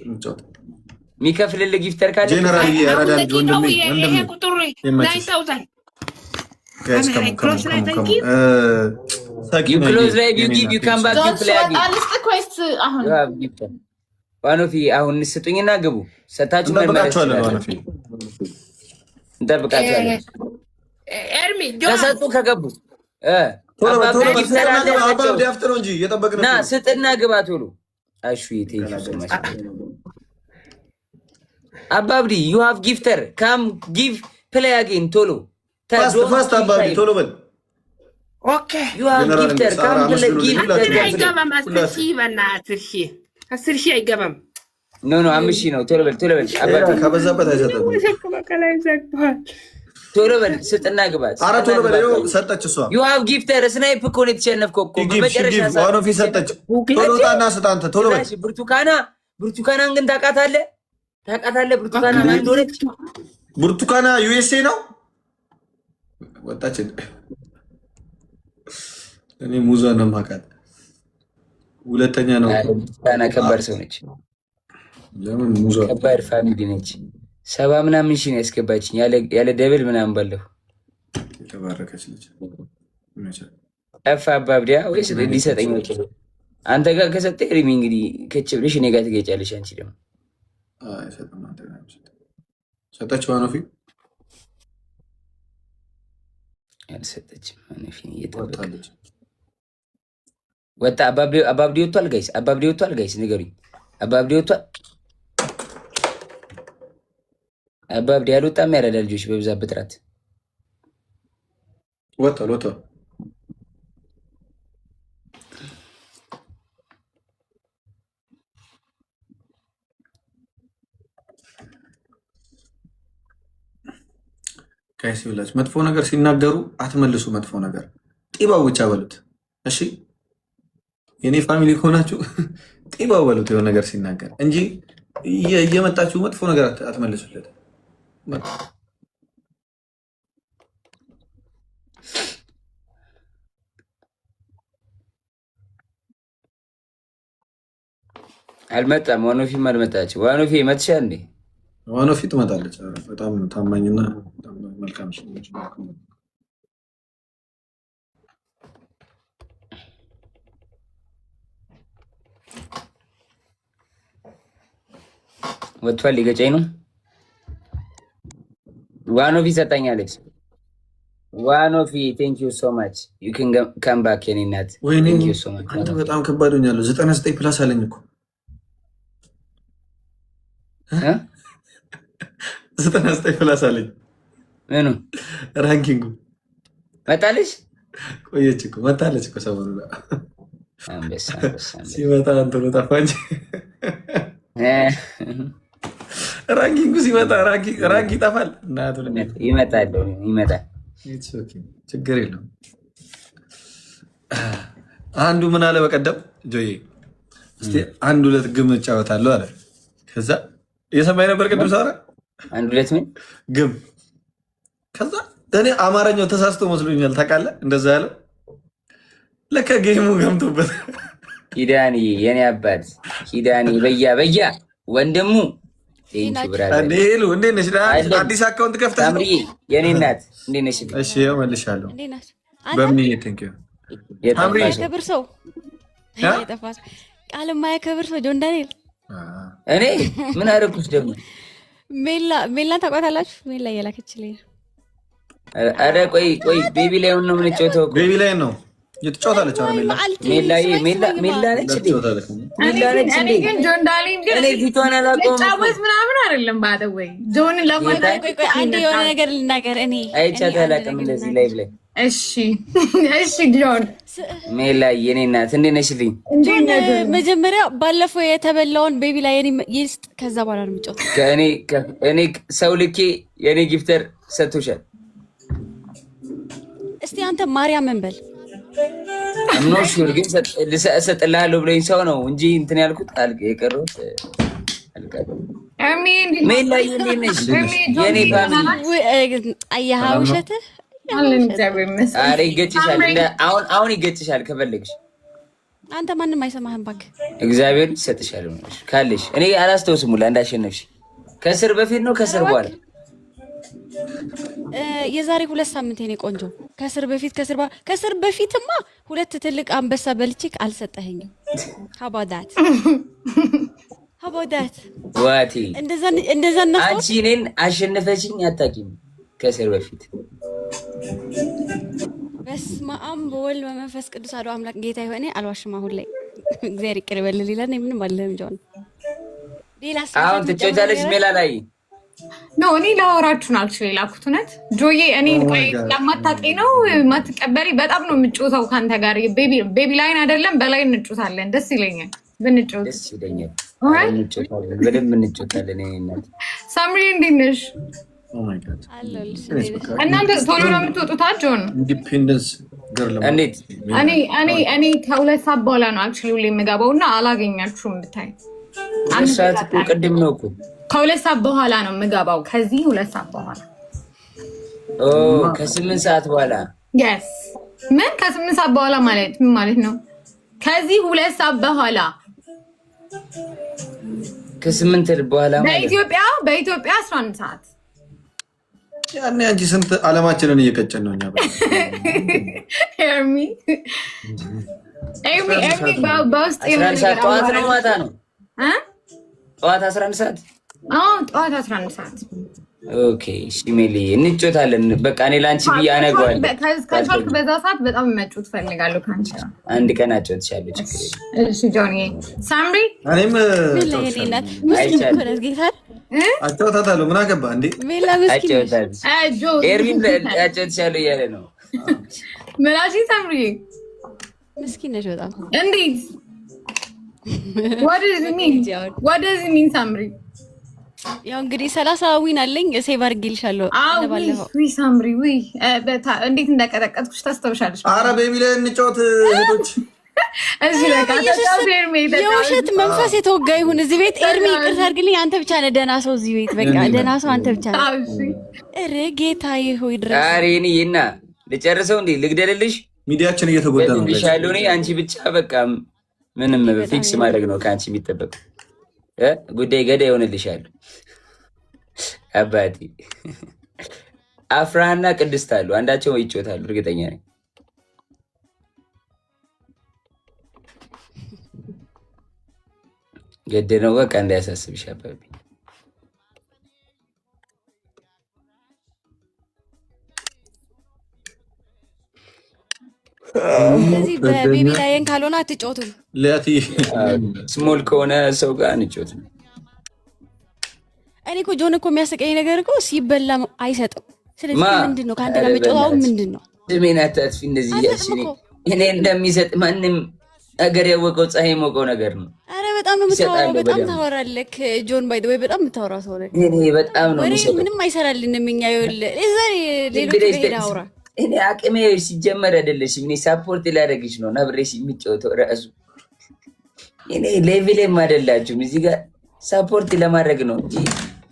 D: እንጫወት።
B: የሚከፍልልህ gifter ካለ
D: ጄኔራል ያራዳ ልጅ ወንድሜ፣ ወንድሜ።
H: ይሄ ቁጥር
D: ይመችሽ።
H: 9,000።
D: Guys, come on, come on, come on, come on.
B: You close live, you give, you come back, you
E: ጆን
B: play
E: ስወጣ
B: again.
E: ልስጥክ ወይስ አሁን?
B: You have gifter። ዋኖፊ አሁን ስጡኝና ግቡ። ሰታችሁ መመለስ
D: እንጠብቃቸዋለን።
B: ትችላላችሁ።
D: ዋኖፊ።
B: እንጠብቃቸዋለን።
H: ኤርሚ፣ ጆን።
B: ከሰጡ ከገቡ
D: ቶሎ በል፣ ቶሎ በል፣
B: Gifter አለ።
D: ስጡና ግባ። አባ
B: ሰቸው።
D: ዲያፍት ነው እንጂ እየጠበቅን
B: ና
D: እኮ ነው።
B: ስጥና ግባ ቶሎ። አሹ፣ thank you so much። አባብዲ፣ you have gifter፣ come give, play again ቶሎ።
D: Fast, fast አባቢ፣ ቶሎ በል።
H: Okay።
B: You have
D: ጀነራል
B: gifter፣ come play, give።
H: 10 አይገባም። 10,000 በእናትህ፣ 10,000፣ 10,000 አይገባም።
B: No, 5,000 ነው። ቶሎ በል፣ ቶሎ በል አባብዲ።
D: ከበዛበት አይሰጥም።
H: ከላይ ዘግቷል።
B: ቶሎ በል፣ ስጥና ግባ።
D: ኧረ
B: ስጥና
D: ቶሎ በል።
B: ግባ።
D: ይኸው ሰጠች እሷ።
B: You have gifter። Snipe እኮ ነው የተሸነፍከው እኮ
D: give
B: በመጨረሻ
D: Give።
B: ሰዓት።
D: ዋኖፊ ሰጠች። ቶሎ ውጣና ስጥ አንተ፣ ቶሎ በል።
B: ጭራሽ ብርቱካና፣ ብርቱካናን ግን ታውቃታለህ? ታውቃታለህ ብርቱካና ማን እንደሆነች?
D: ብርቱካና USA ነው ወጣች። እኔ ሙዛ ነው የማውቃት። ሁለተኛ ነው።
B: አረ ብርቱካና ከባድ ሰው ነች።
D: ለምን ሙዛ?
B: ከባድ family ነች። ሰባ ምናምን ሺህ ነው ያስገባችኝ ያለ double ምናምን ባለፈው።
D: የተባረከች ልጅ ይመቻል።
B: ጠፋ አባብዲያ ወይስ ሊሰጠኝ ነው? አንተ ጋር ከሰጠ ኤርሚ እንግዲህ ከች ብለሽ እኔ ጋር ትገጫለሽ። አንቺ ደግሞ
D: አይሰጥም። አንተ ጋር አይሰጥም። ሰጠች ዋኖፊ።
B: አልሰጠችም። ማነፊን እየጠበቀ
D: ወጣለች።
B: ወጣ። አባብዲ ወጥቷል guys። አባብዲ ወጥቷል guys፣ ንገሩኝ። አባብዲ ወጥቷል። አባብዲ አልወጣም። ያረዳ ልጆች በብዛት በጥራት።
D: ወጥቷል፣ ወጥቷል። Guys ይኸውላችሁ መጥፎ ነገር ሲናገሩ አትመልሱ። መጥፎ ነገር ጢባው ብቻ በሉት። እሺ የኔ family ከሆናችሁ ጢባው በሉት የሆነ ነገር ሲናገር እንጂ እየመጣችሁ መጥፎ ነገር አትመልሱለት። በቃ።
B: አልመጣም። ዋኖፊም አልመጣች። ዋኖፊ መጥሻ እንዴ?
D: ዋኖፊ ትመጣለች። በጣም ታማኝና በጣም መልካም ሰው ነች።
B: ወጥቷል። ሊገጨኝ ነው። ዋኖፊ ሰጣኛለች። ዋኖፊ thank you so much, you can come back የኔ እናት።
D: ወይኔ
B: Thank you so much.
D: አንተ በጣም ከባድ ሆኛለሁ። 99 plus አለኝ እኮ።
B: እ?
D: 99 plus አለኝ።
B: ምኑ?
D: Ranking ኡ።
B: መጣልሽ?
D: ቆየች እኮ፣ መታለች እኮ ሰሞኑን።
B: አንበሳ አንበሳ አንበሳ።
D: ሲመጣ እንትኑ ጠፋ እንጂ ranking ኡ ሲመጣ rank ይጠፋል። እናቱ
B: ይመጣል ይመጣል።
D: It's okay፣ ችግር የለውም። አንዱ ምን አለ በቀደም፣ ጆዬ እስቲ አንድ ሁለት ግም እጫወታለሁ አለ። ከዛ እየሰማኝ ነበር ቅድም ሳወራ።
B: አንድ ሁለት ምን?
D: ግም። ከዛ እኔ አማርኛው ተሳስቶ መስሎኛል ታውቃለህ። እንደዛ ያለው ለካ game ኡ ገምቶበት።
B: ኪዳኔ የኔ አባት፣ ኪዳኔ በያ በያ ወንድሙ፣ thank you brother።
D: እንዴ ሄሉ፣ እንዴት ነሽ?
B: አለን።
D: አዲስ account ከፍተሽ ነው?
B: ሳምሪዬ የኔ እናት፣ እንዴት ነሽ?
D: እሺ ይኸው መልሻለሁ።
I: እንዴት ናችሁ? አንተ
D: በምን? Thank you ሳምሪ።
B: የጠፋ ሰው።
I: የማያከብር ሰው።
D: እ?
I: የጠፋ ሰው፣ ቃል የማያከብር ሰው ጆን ዳንኤል።
B: እኔ ምን አደረኩሽ ደግሞ?
I: ሜላ፣ ሜላን ታውቋታላችሁ? ሜላ እየላከችልኝ ነው።
B: ኧረ ቆይ ቆይ፣ Baby Lion ነው የምንጫወተው እኮ።
D: Baby Lion ነው እየተጫወታለች። ኧረ ሜላ
I: መዓልቲ
B: ሜላዬ
I: ስማኝ፣
B: ሜላ
I: ስማኝማ።
B: ሜላ ነች እንዴ?
D: ትጫወታለች።
B: ሜላ ነች
A: እኔ
B: እንዴ?
A: ግን ጆን ዳንኤል ግን
B: እኔ ፊቷን አላውቀውም እኮ።
A: ልጫወት ምናምን አይደለም ባደወይ ጆንን ለማለት።
I: ቆይ ቆይ ቆይ፣ አንድ የሆነ ነገር ልናገር። እኔ
B: አይቻት
I: አንድ
B: አላውቅም
I: ነገር
B: እንደዚህ
I: ልናገር።
B: Live ላይ።
A: እሺ ጆን።
B: ሜላ የኔ እናት፣ እንዴት ነሽልኝ?
I: ጆን መጀመሪያ ባለፈው የተበላውን Baby Lion ይስጥ፣ ከዛ በኋላ ነው የምጫወተው።
B: ከእኔ እኔ ሰው ልኬ የኔ gifter ሰጥቶሻል።
I: እስቲ አንተ ማርያምን በል።
B: I'm not sure ግን እሰጥልሃለሁ ብሎኝ ሰው ነው እንጂ እንትን ያልኩት የቀረሁት አልቀረም።
A: ኤርሚ እንዴት
B: ሜላዬ እንዴት ነሽ?
A: ኤርሚ ጆን
B: የኔ family።
I: አየሃ ውሸትህ።
A: አለን እግዚአብሔር ይመስገን።
B: ኧረ ይገጭሻል። አሁን አሁን ይገጭሻል ከፈለግሽ።
I: አንተ ማንም አይሰማህም እባክህ።
B: እግዚአብሔር ይሰጥሻል ካለሽ። እኔ አላስታውስም ሁላ እንዳሸነፍሽ። ከስር በፊት ነው ከስር በኋላ?
I: የዛሬ 2 ሳምንት የኔ ቆንጆ። ከስር በፊት፣ ከስር በኋላ። ከስር በፊትማ ሁለት ትልቅ አንበሳ በልቼ አልሰጠኸኝም። How about that? How about that?
B: ዋቴ
I: እንደዛ እንደዛ እናስታውስ።
B: አንቺ እኔን አሸነፈችኝ አታውቂም ከስር በፊት።
I: በስመ አብ በወልድ በመንፈስ ቅዱስ አሐዱ አምላክ ጌታ የሆነ አልዋሽም። አሁን ላይ እግዚአብሔር ይቅር ይበልል ይላል። እኔ ምንም አልልህም። ጆን ሌላ
B: አሁን ትጫወታለች ሜላ ላይ።
A: No፣ እኔ ላወራችሁ ነው actually የላኩት። እውነት ጆዬ፣ እኔ ቆይ ለማታውቂኝ ነው የማትቀበሪ። በጣም ነው የምጮተው ከአንተ ጋር። Baby Lion አይደለም በላይ እንጮታለን። ደስ ይለኛል ብንጮት።
B: ደስ ይለኛል። እንጮታለን፣ በደንብ እንጮታለን። የእኔ እናት።
A: ሳምሪ እንዴት ነሽ?
D: Oh my God.
I: አለሁልሽ።
A: እናንተ ቶሎ ነው የምትወጡት ጆን?
D: Independence girl.
B: እንዴት?
A: እኔ ከ2 ሰዓት በኋላ ነው actually ሁሌ የምገባው እና አላገኛችሁም ብታይ።
B: 2 ሰዓት እኮ ቅድም ነው እኮ።
A: ከ2 ሰዓት በኋላ ነው የምገባው። ከዚህ 2 ሰዓት በኋላ።
B: ኦ፣ ከ8 ሰዓት በኋላ።
A: Yes። ምን ከ8 ሰዓት በኋላ ማለት ምን ማለት ነው? ከዚህ 2 ሰዓት በኋላ።
B: ከ8 በኋላ ማለት
A: በኢትዮጵያ 11 ሰዓት።
D: ያኔ አንቺ ስንት ዓለማችንን እየቀጨን ነው እኛ።
A: ኤርሚ ኤርሚ ኤርሚ በውስጥ
B: 11 ሰዓት ጠዋት ነው ማታ ነው?
A: እ?
B: ጠዋት 11 ሰዓት?
A: አዎ፣ ጠዋት 11 ሰዓት።
B: Okay እሺ ሜሊ፣ እንጮታለን። በቃ እኔ ለአንቺ ብዬ አነገዋለሁ።
A: ከቻልክ በዛ ሰዓት በጣም መጮት ፈልጋለሁ ከአንቺ ጋር።
B: አንድ ቀን አጫውትሻለሁ። ችግር የለም።
A: እሺ ጆኒ፣ ሳምሪ።
D: እኔም
I: ሜላ የኔ እናት ምስኪን እኮ ናት። ጌታን
D: አጫውታታለሁ። ምን አገባ እንዴ?
I: ሜላ ምስኪን ነች።
B: አጫውታለሁ።
A: ጆ
B: ኤርሚን አጫውትሻለሁ እያለ ነው።
A: ምላሽ ሳምሪ።
I: ምስኪን ነች በጣም።
A: እንዴት? What does it mean? What does it mean, ሳምሪ?
I: ያው እንግዲህ 30 win አለኝ፣ save አድርጌልሻለሁ። ባለፈው
A: ውይ ሳምሪ ውይ፣ እንዴት እንዳቀጠቀጥኩሽ ታስታውሻለሽ?
D: አረ ቤቢ ላይ እንጫወት እህቶች።
A: እሺ በቃ ተጫወት ኤርሚ፣ ተጫወት።
I: የውሸት መንፈስ የተወጋ ይሁን እዚህ ቤት። ኤርሚ ይቅርታ አድርግልኝ፣ አንተ ብቻ ነህ ደህና ሰው እዚህ ቤት። በቃ ደህና ሰው አንተ ብቻ ነህ።
A: አዎ፣ እሺ።
I: ኧረ ጌታዬ ሆይ ድረስ።
B: ኧረ እኔ እና ልጨርሰው እንዴ? ልግደልልሽ?
D: ሚዲያችን እየተጎዳ ነው።
B: ገድልሻለሁ እኔ። አንቺ ብቻ በቃ ምንም fix ማድረግ ነው ከአንቺ የሚጠበቅ፣ ጉዳይ ገዳይ ይሆንልሻል። አባቴ አፍራና ቅድስት አሉ። አንዳቸው ይጮታሉ፣ እርግጠኛ ነኝ። ገደነው በቃ እንዳያሳስብሽ አባቢ።
I: ስለዚህ በቤቢ ላየን ካልሆነ አትጫወቱም።
D: ሊያትዬ።
B: Small ከሆነ ሰው ጋር እንጮት ነው።
I: እኔ እኮ ጆን እኮ የሚያስቀኝ ነገር እኮ ሲበላ አይሰጥም። ስለዚህ
B: ማ?
I: ምንድን ነው ከአንተ ጋር መጫወት አሁን ምንድን ነው?
B: ስሜን አታጥፊ እንደዚህ እያልሽ።
I: አልሰጥም
B: እኔ
I: እኮ።
B: እኔ እንደሚሰጥ ማንም ነገር ያወቀው ፀሐይ ሞቀው ነገር ነው።
I: አረ በጣም ነው የምታወራው፣
B: ይሰጣለሁ
I: በጣም
B: በደንብ።
I: ታወራለህ ጆን። By the way በጣም የምታወራው ሰው ነህ።
B: እኔ በጣም ነው
I: ወሬ
B: የሚሰጠው።
I: ምንም አይሰራልንም። እኛ ይኸውልህ እዛ ሌሎቹ ጋር ሄደህ አውራ።
B: እኔ አቅሜ ሲጀመር አይደለሽም። እኔ support ላደርግሽ ነው ነብሬሽ የሚጫወተው ራሱ። እኔ level ኤም አይደላችሁም። እዚህ ጋር support ለማድረግ ነው እንጂ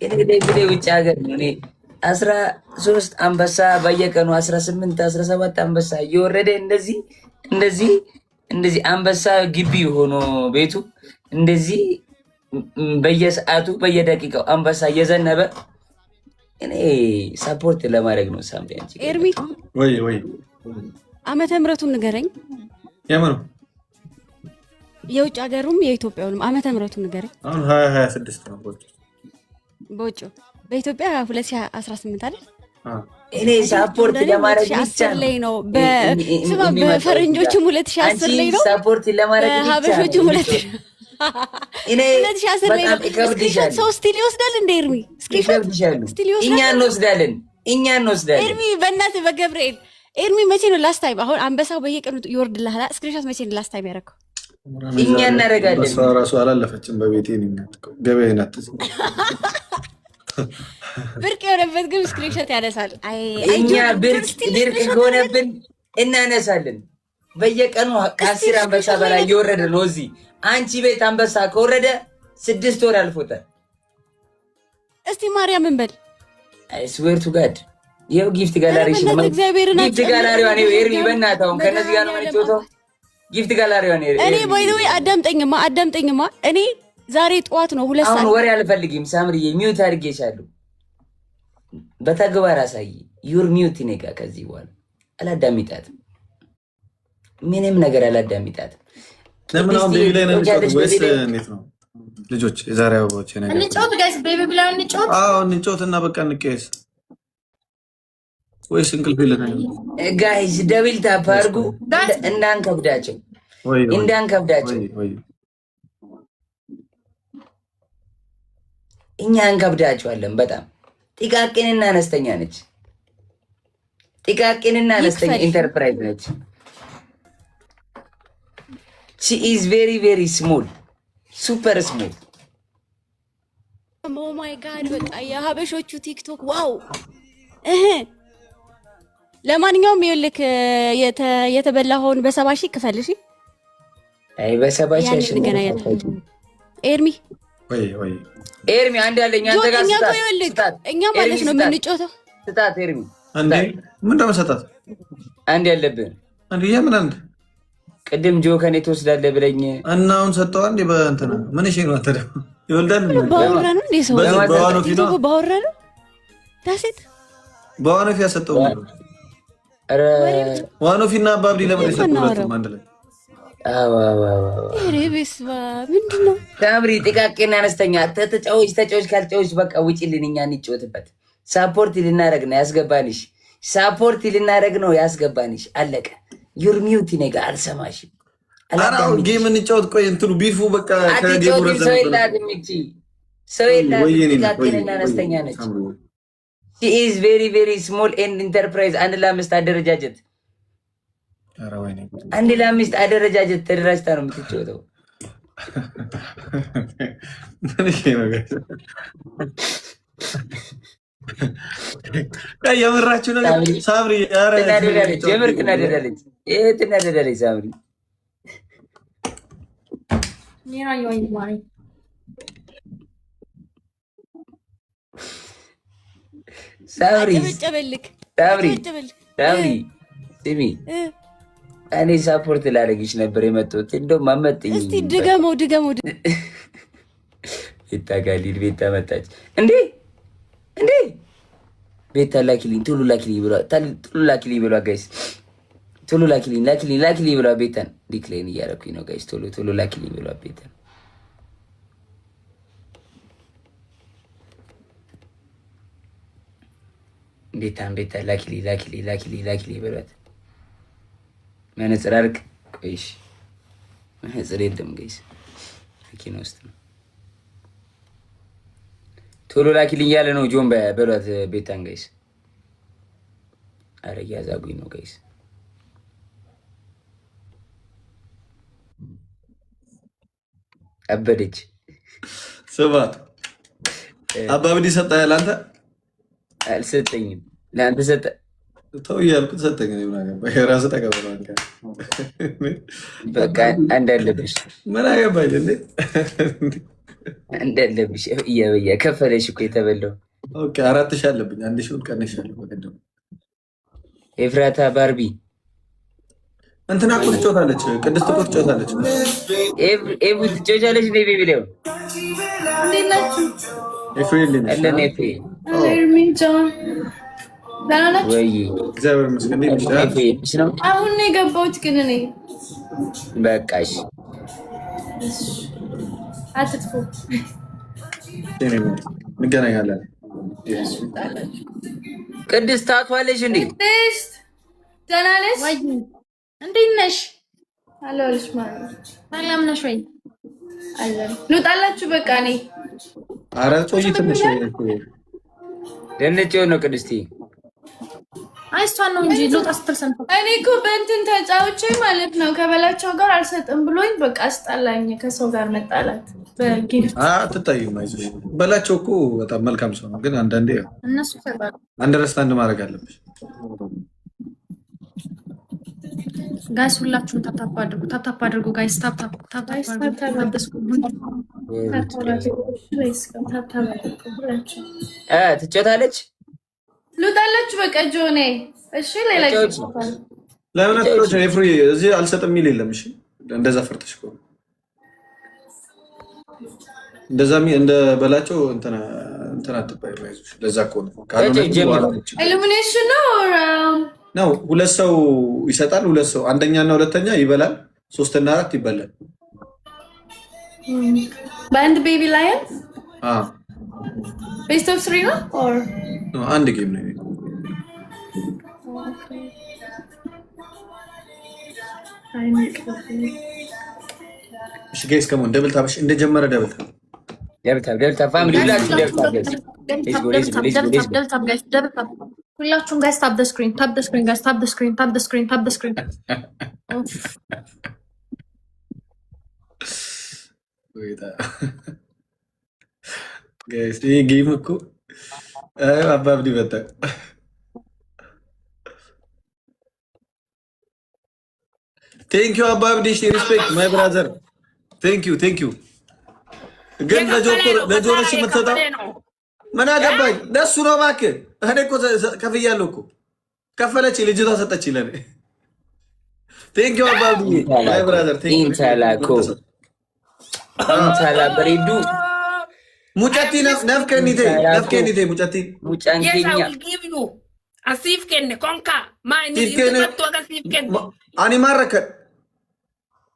B: እኔ level ኤ ውጭ ሀገር ነው። እኔ 13 አንበሳ በየቀኑ 18 17 አንበሳ እየወረደ እንደዚህ እንደዚህ እንደዚህ አንበሳ ግቢ ሆኖ ቤቱ እንደዚህ በየሰዓቱ በየደቂቃው አንበሳ እየዘነበ እኔ support ለማድረግ ነው። ሳምሪ አንቺ ጋር
I: ኤርሚ።
D: ወይ ወይ።
I: ዓመተ ምሕረቱን ንገረኝ።
D: የምኑ?
I: የውጭ ሀገሩም የኢትዮጵያውንም ዓመተ ምሕረቱን ንገረኝ።
D: አሁን 2026 ነው።
I: በውጭ በኢትዮጵያ 2018 አይደል?
B: እኔ support ለማድረግ ብቻ
I: 2010 ላይ ነው። ስማ
B: የሚመጣው
I: በፈረንጆቹም 2010 ላይ ነው።
B: አንቺ support ለማድረግ ብቻ
I: በሀበሾቹም
B: ነው። እኔ
I: 2010 ላይ ነው።
B: በጣም ይከብድሻል።
I: Screenshot ሰው still ይወስዳል እንደ ኤርሚ? Screenshot
B: ይከብድሻል።
I: Still ይወስዳል።
B: እኛ እንወስዳለን፣ እኛ እንወስዳለን።
I: ኤርሚ በእናትህ በገብርኤል ኤርሚ፣ መቼ ነው last time? አሁን አንበሳው በየቀኑ ይወርድልሃል። Screenshot መቼ ነው last time ያደረገው?
B: እኛ እናደርጋለን።
D: እሷ ራሱ አላለፈችም። በቤቴ ገበያ ናት።
I: ብርቅ የሆነበት ግን screenshot ያነሳል። አይ አይ
B: እኛ
I: ጆን፣
B: ብርቅ
I: Still
B: ብርቅ
I: screenshot
B: ከሆነብን እናነሳለን። በየቀኑ ከ10 አንበሳ በላይ እየወረደ ነው እዚህ። አንቺ ቤት አንበሳ ከወረደ 6 ወር አልፎታል።
I: እስቲ ማርያምን በል።
B: Swear to God ይኸው gift gallery
I: ኧረ በእናትህ እግዚአብሔርን
B: gift
I: አትጨምር።
B: ጋላሪዋን ይኸው ኤርሚ፣ በእናትህ አሁን ከእነዚህ ጋር ነው የምንጫወተው። Gift gallery ዋን
I: እኔ by the way አዳምጠኝማ፣ አዳምጠኝማ። እኔ ዛሬ ጠዋት ነው 2
B: አሁን
I: ሰዓት
B: ወሬ አልፈልግም ሳምሪዬ፣ mute አድርጌሻለሁ። በተግባር አሳይ። You're mute እኔ ጋ ከዚህ በኋላ አላዳሚጣትም፣ ምንም ነገር አላዳሚጣትም።
D: ለምን አሁን ቤቢ ላይ ነው የሚጫወቱት ወይስ እንዴት ነው? ልጆች የዛሬ አበባዎች ነገር
E: እንጫወት guys፣ ቤቢ ብለን እንጫወት።
D: አዎ እንጫወት እና በቃ እንቀየስ ወይስ እንቅልፍ የለንም?
B: Guys double tap አድርጉ፣ እንዳንከብዳቸው
D: ወይ ወይ
B: እንዳንከብዳቸው፣
D: ወይ ወይ።
B: እኛ እንከብዳቸዋለን በጣም። ጥቃቅንና አነስተኛ ነች። ጥቃቅንና አነስተኛ
I: ይክፈል።
B: ኢንተርፕራይዝ ነች። She is very very small, super small።
I: Oh my God፣ በቃ የሀበሾቹ ቲክቶክ wow። እህ ለማንኛውም ይኸውልህ የተበላኸውን በ70,000 ክፈል እሺ።
B: አይ በ70,000
I: ያኔ እንገናኛለን። ኤርሚ።
D: ወይ ወይ።
B: ኤርሚ አንድ ያለኝ አንተ
I: ጆን
B: ጋር
I: እኛ እኮ
B: ስጣት፣
I: ይኸውልህ
B: ስጣት።
I: እኛ ማለት
B: ኤርሚ
I: ነው
B: ስጣት፣
I: የምንጮተው
B: ስጣት ኤርሚ።
D: እንዴ ምን እንደመሰጣት?
B: አንድ ያለብን።
D: እንዴ የምን አንድ?
B: ቅድም ጆ ከኔ ትወስዳለህ ብለኝ።
D: እና አሁን ሰጠዋ እንዴ? በእንትና ምን እሺ ነው አንተ ደግሞ ይወልዳል እንዴ?
I: ባወራ ነው እንዴ ሰው
D: በዚህ በዋኖፊ ነው።
I: ቲክቶኩ ባወራ ነው ዳሴት።
D: በዋኖፊ ያሰጠው።
B: ኧረ
D: ዋኖፊ እና አባብዲ ለምን የሰጡ?
I: እናወራው።
D: ሁለቱም አንድ ላይ።
B: አዎ፣ አዎ፣ አዎ፣ አዎ።
I: ኧረ በስመ አብ ምንድን ነው?
B: ሳምሪ ጥቃቅንና አነስተኛ ተጫዎች ተጫዎች ካልጫዎች በቃ ውጪልን፣ እኛ እንጫወትበት። Support ልናደርግ ነው ያስገባንሽ። Support ልናደርግ ነው ያስገባንሽ። አለቀ። You're mute እኔ ጋር አልሰማሽም።
D: ኧረ አሁን game እንጫወት። ቆይ እንትኑ beef ኡ በቃ ከ game ኡ
B: አትጫወትም።
D: ረዘመ።
B: ሰው የላትም እቺ ሰው የላትም።
D: ወይኔ ወይ
B: ጥቃቅንና አነስተኛ ነች። She is very very small and enterprise አንድ ለአምስት አደረጃጀት።
D: ኧረ ወይኔ።
B: አንድ ለአምስት አደረጃጀት ተደራጅታ ነው የምትጫወተው።
D: ምን ይሄ ነው guys? የምራችሁ ነው ሳምሪ? ኧረ
B: ትናደዳለች፣ የምር ትናደዳለች። ይሄ ትናደዳለች ሳምሪ። ሳምሪ።
I: አጨበጨበልክ።
B: ሳምሪ።
I: አጨበጨበልክ።
B: ሳምሪ ስሚ፣ እኔ support ላደርግሽ ነበር የመጣሁት። እንደውም አመጥኝ።
I: እስቲ ድገመው፣ ድገመው።
B: ቤታ ጋር ልሂድ። ቤታ መጣች እንዴ? እንዴ ቤታ ላኪልኝ፣ ቶሎ ላኪልኝ ብሏ፣ ቶሎ ላኪልኝ ብሏ guys፣ ቶሎ ላኪልኝ፣ ላኪልኝ፣ ላኪልኝ ብሏ። ቤታን decline እያደረኩኝ ነው guys። ቶሎ ቶሎ ላኪልኝ ብሏ ቤታን። ቤታን፣ ቤታ ላኪልኝ፣ ላኪልኝ፣ ላኪልኝ፣ ላኪልኝ ብሏት። መነጽር አድርግ። ቆይሽ መነጽር የለም guys፣ መኪና ውስጥ ነው። ቶሎ ላኪልኝ እያለ ነው ጆን በሏት ቤታን guys። አረ እያዛጉኝ ነው guys። አበደች።
D: ስማ፣ አባብዲ ሰጠህ ለአንተ?
B: አልሰጠኝም። ለአንተ ሰጠ?
D: ተው እያልኩት ሰጠኝ። እኔ ምን አገባኝ? የራስህ ተቀበለው አንተ።
B: በቃ አንድ አለብሽ።
D: ምን አገባኝ እንዴ?
B: አንድ አለብሽ። እየበያ ከፈለሽ እኮ የተበላው።
D: Okay፣ 4,000 አለብኝ። 1,000ውን ቀንሻለሁ በቀደም።
B: ኤፍራታ ባርቢ።
D: እንትና እኮ ትጫወታለች፣ ቅድስት እኮ ትጫወታለች።
B: ኤቡ ትጫወቻለሽ እንዴ? ቤቢ ሊሆን
E: እንዴት ናችሁ?
D: ኤፍሬም እንዴት ነሽ?
B: አለን ኤፍሬ።
E: ኤርሚን፣ ጆን፣ ደህና ናችሁ?
B: ወይ።
D: እግዚአብሔር ይመስገን። እንዴት ነሽ? ደህና ነሽ?
B: ኤፍሬ ነው።
E: አሁን ነው የገባሁት ግን እኔ።
B: በቃሽ።
E: አትጥፉ።
D: እንገናኛለን።
B: ቅድስት ታቷለሽ እንዴ?
E: ቅድስት ደህና ነሽ?
J: እንዴት ነሽ?
E: አለሁልሽ ማለት ነው።
J: ሰላም ነሽ ወይ?
E: አለን። ልውጣላችሁ በቃ እኔ።
D: ኧረ ቆይ ትንሽ።
B: ደነጭ ነው ቅድስቲ።
J: አይ እሷን ነው እንጂ ልውጣ ስትል ሰምቶ።
E: እኔ እኮ በእንትን ተጫውቼ ማለት ነው ከበላቸው ጋር አልሰጥም ብሎኝ በቃ አስጠላኝ። ከሰው ጋር መጣላት በ gift።
D: አትታይም፣ አይዞሽ። በላቸው እኮ በጣም መልካም ሰው ነው፣ ግን አንዳንዴ ያው
J: እነሱ ይሰጣሉ።
D: Understand ማድረግ አለብሽ።
J: Guys ሁላችሁም tap tap አድርጉ፣ tap tap አድርጉ guys፣ tap tap tap tap።
B: ትጫወታለች።
E: ልውጣላችሁ በቃ ጆኔ። እሺ ሌላ
B: ተጫወቺ።
D: ለምን አትጫወቺም? ኤፍሪ እዚህ አልሰጥም የሚል የለም። እሺ እንደዛ ፈርተሽ ከሆነ እንደዛ እንደ በላቸው እንትና እንትና አትባይም። አይዞሽ። ለዛ ከሆነ ካልሆነ ግን በኋላ
E: Elimination ነው or
D: ነው። ሁለት ሰው ይሰጣል። ሁለት ሰው አንደኛ እና ሁለተኛ ይበላል። ሶስትና አራት ይበላል።
E: በአንድ baby lion?
D: አዎ።
E: Best of three ነው or?
D: አንድ game ነው።
E: Okay.
D: እሺ guys, come on, double tap እንደጀመረ double tap።
B: Double tap, double tap family፣ ሁላችሁ double tap guys። Let's go, let's go, let's go, let's go።
J: Double tap guys፣ double tap ሁላችሁም guys፣ tap the screen፣ tap the screen guys፣ tap the screen፣ tap the screen፣ tap the screen።
D: Guys ይህ game እኮ አባብዲ መጣ። Thank you አባብዲ፣ respect my brother፣ thank you, thank you። ግን ለጆሮሽ የምትሰጠው ምን አገባኝ? ለሱ ነው እባክህ። እኔ እኮ ከፍያለሁ እኮ፣ ከፈለች ልጅቷ ሰጠች ለኔ። Thank you አባብዲ my brother።
B: Intala koo intala bareedduu.
D: Mucattii naaf kennite, naaf kennite mucattii.
B: Mucaan
H: Yes, I
B: keenya.
H: will give you. Asiif kenne konka. Ma inni
D: Siif kenne.
H: intimattu aga siif kenne.
D: Ani maal rakkadhe?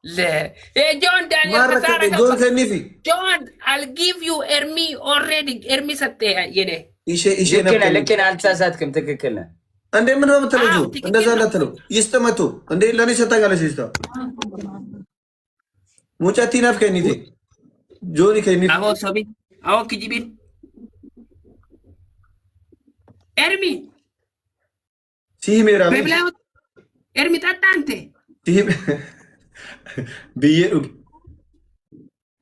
H: Le. Eh, John Daniel
D: Maal
H: Kasara.
D: rakkadhe? Joon kenniifi.
H: John, I'll give you Ermi already. Ermi satte yene.
D: ishee ishee
B: ልክ
D: naaf
B: ነህ፣ ልክ
D: kennite.
B: ነህ። አልተሳሳትክም። ትክክል ነህ።
D: እንዴ ምንድን ነው የምትለው?
H: አዎ፣
D: ጆ
H: ትክክል
D: እንደዛ
H: ነው።
D: እንዳትለው። ይስጥመቱ እንዴ ለእኔ ሰታኛለች ልጅቷ። Mucattii naaf kennite. Jooni kenniifi.
H: Aho sobi. Aho kijibin. Ermi.
D: Si himeera.
H: Bebla. Ermi tattante.
D: Si hime. Biyyee dhugi.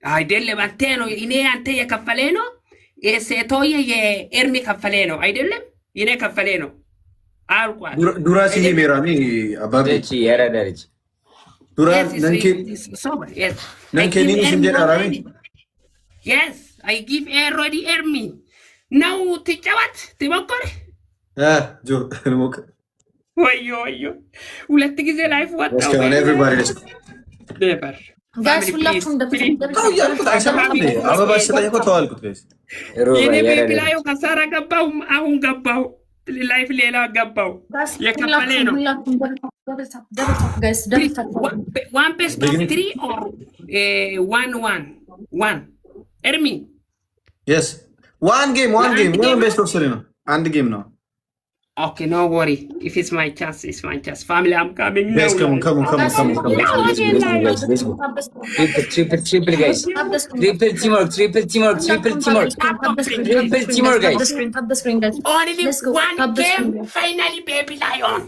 H: አይደለም አንተ ነው፣ እኔ አንተ የከፈለ ነው፣ ሴቶዬ የኤርሚ ከፈለ ነው አይደለም፣ እኔ ከፈለ ነው አልቋል።
D: ዱራሲ ሜራሚ አባቢ
B: ደቺ የረዳ ልጅ
D: ዱራ ነንኬኒ ስንጀራራሚ።
H: Yes, I give already ኤርሚ ነው። ትጫወት ትሞክር።
D: ጆ ልሞክር።
H: ወዮ ወዮ፣ ሁለት ጊዜ life ወጣው።
D: Never.
J: Guys ሁላችሁም
D: ተው እያልኩት አይሰማም እንዴ? አበባ ሲሰጠኝ እኮ ተው አልኩት guys።
H: የኔ baby ላይ ከሳራ ገባው፣ አሁን ገባው life ሌላ ገባው የከፈለ ነው። One best of three or 1-1-1 ኤርሚ?
D: Yes, one game, one game. One best of three ነው። አንድ game ነው።
H: Okay, no worry, if it's my chance, it's my chance. Family, I'm coming.
D: Guys, come on, come on, come on, come on.
B: Triple, triple guys, triple teamwork, triple teamwork, triple teamwork, triple teamwork guys.
H: Only one game, finally baby lion.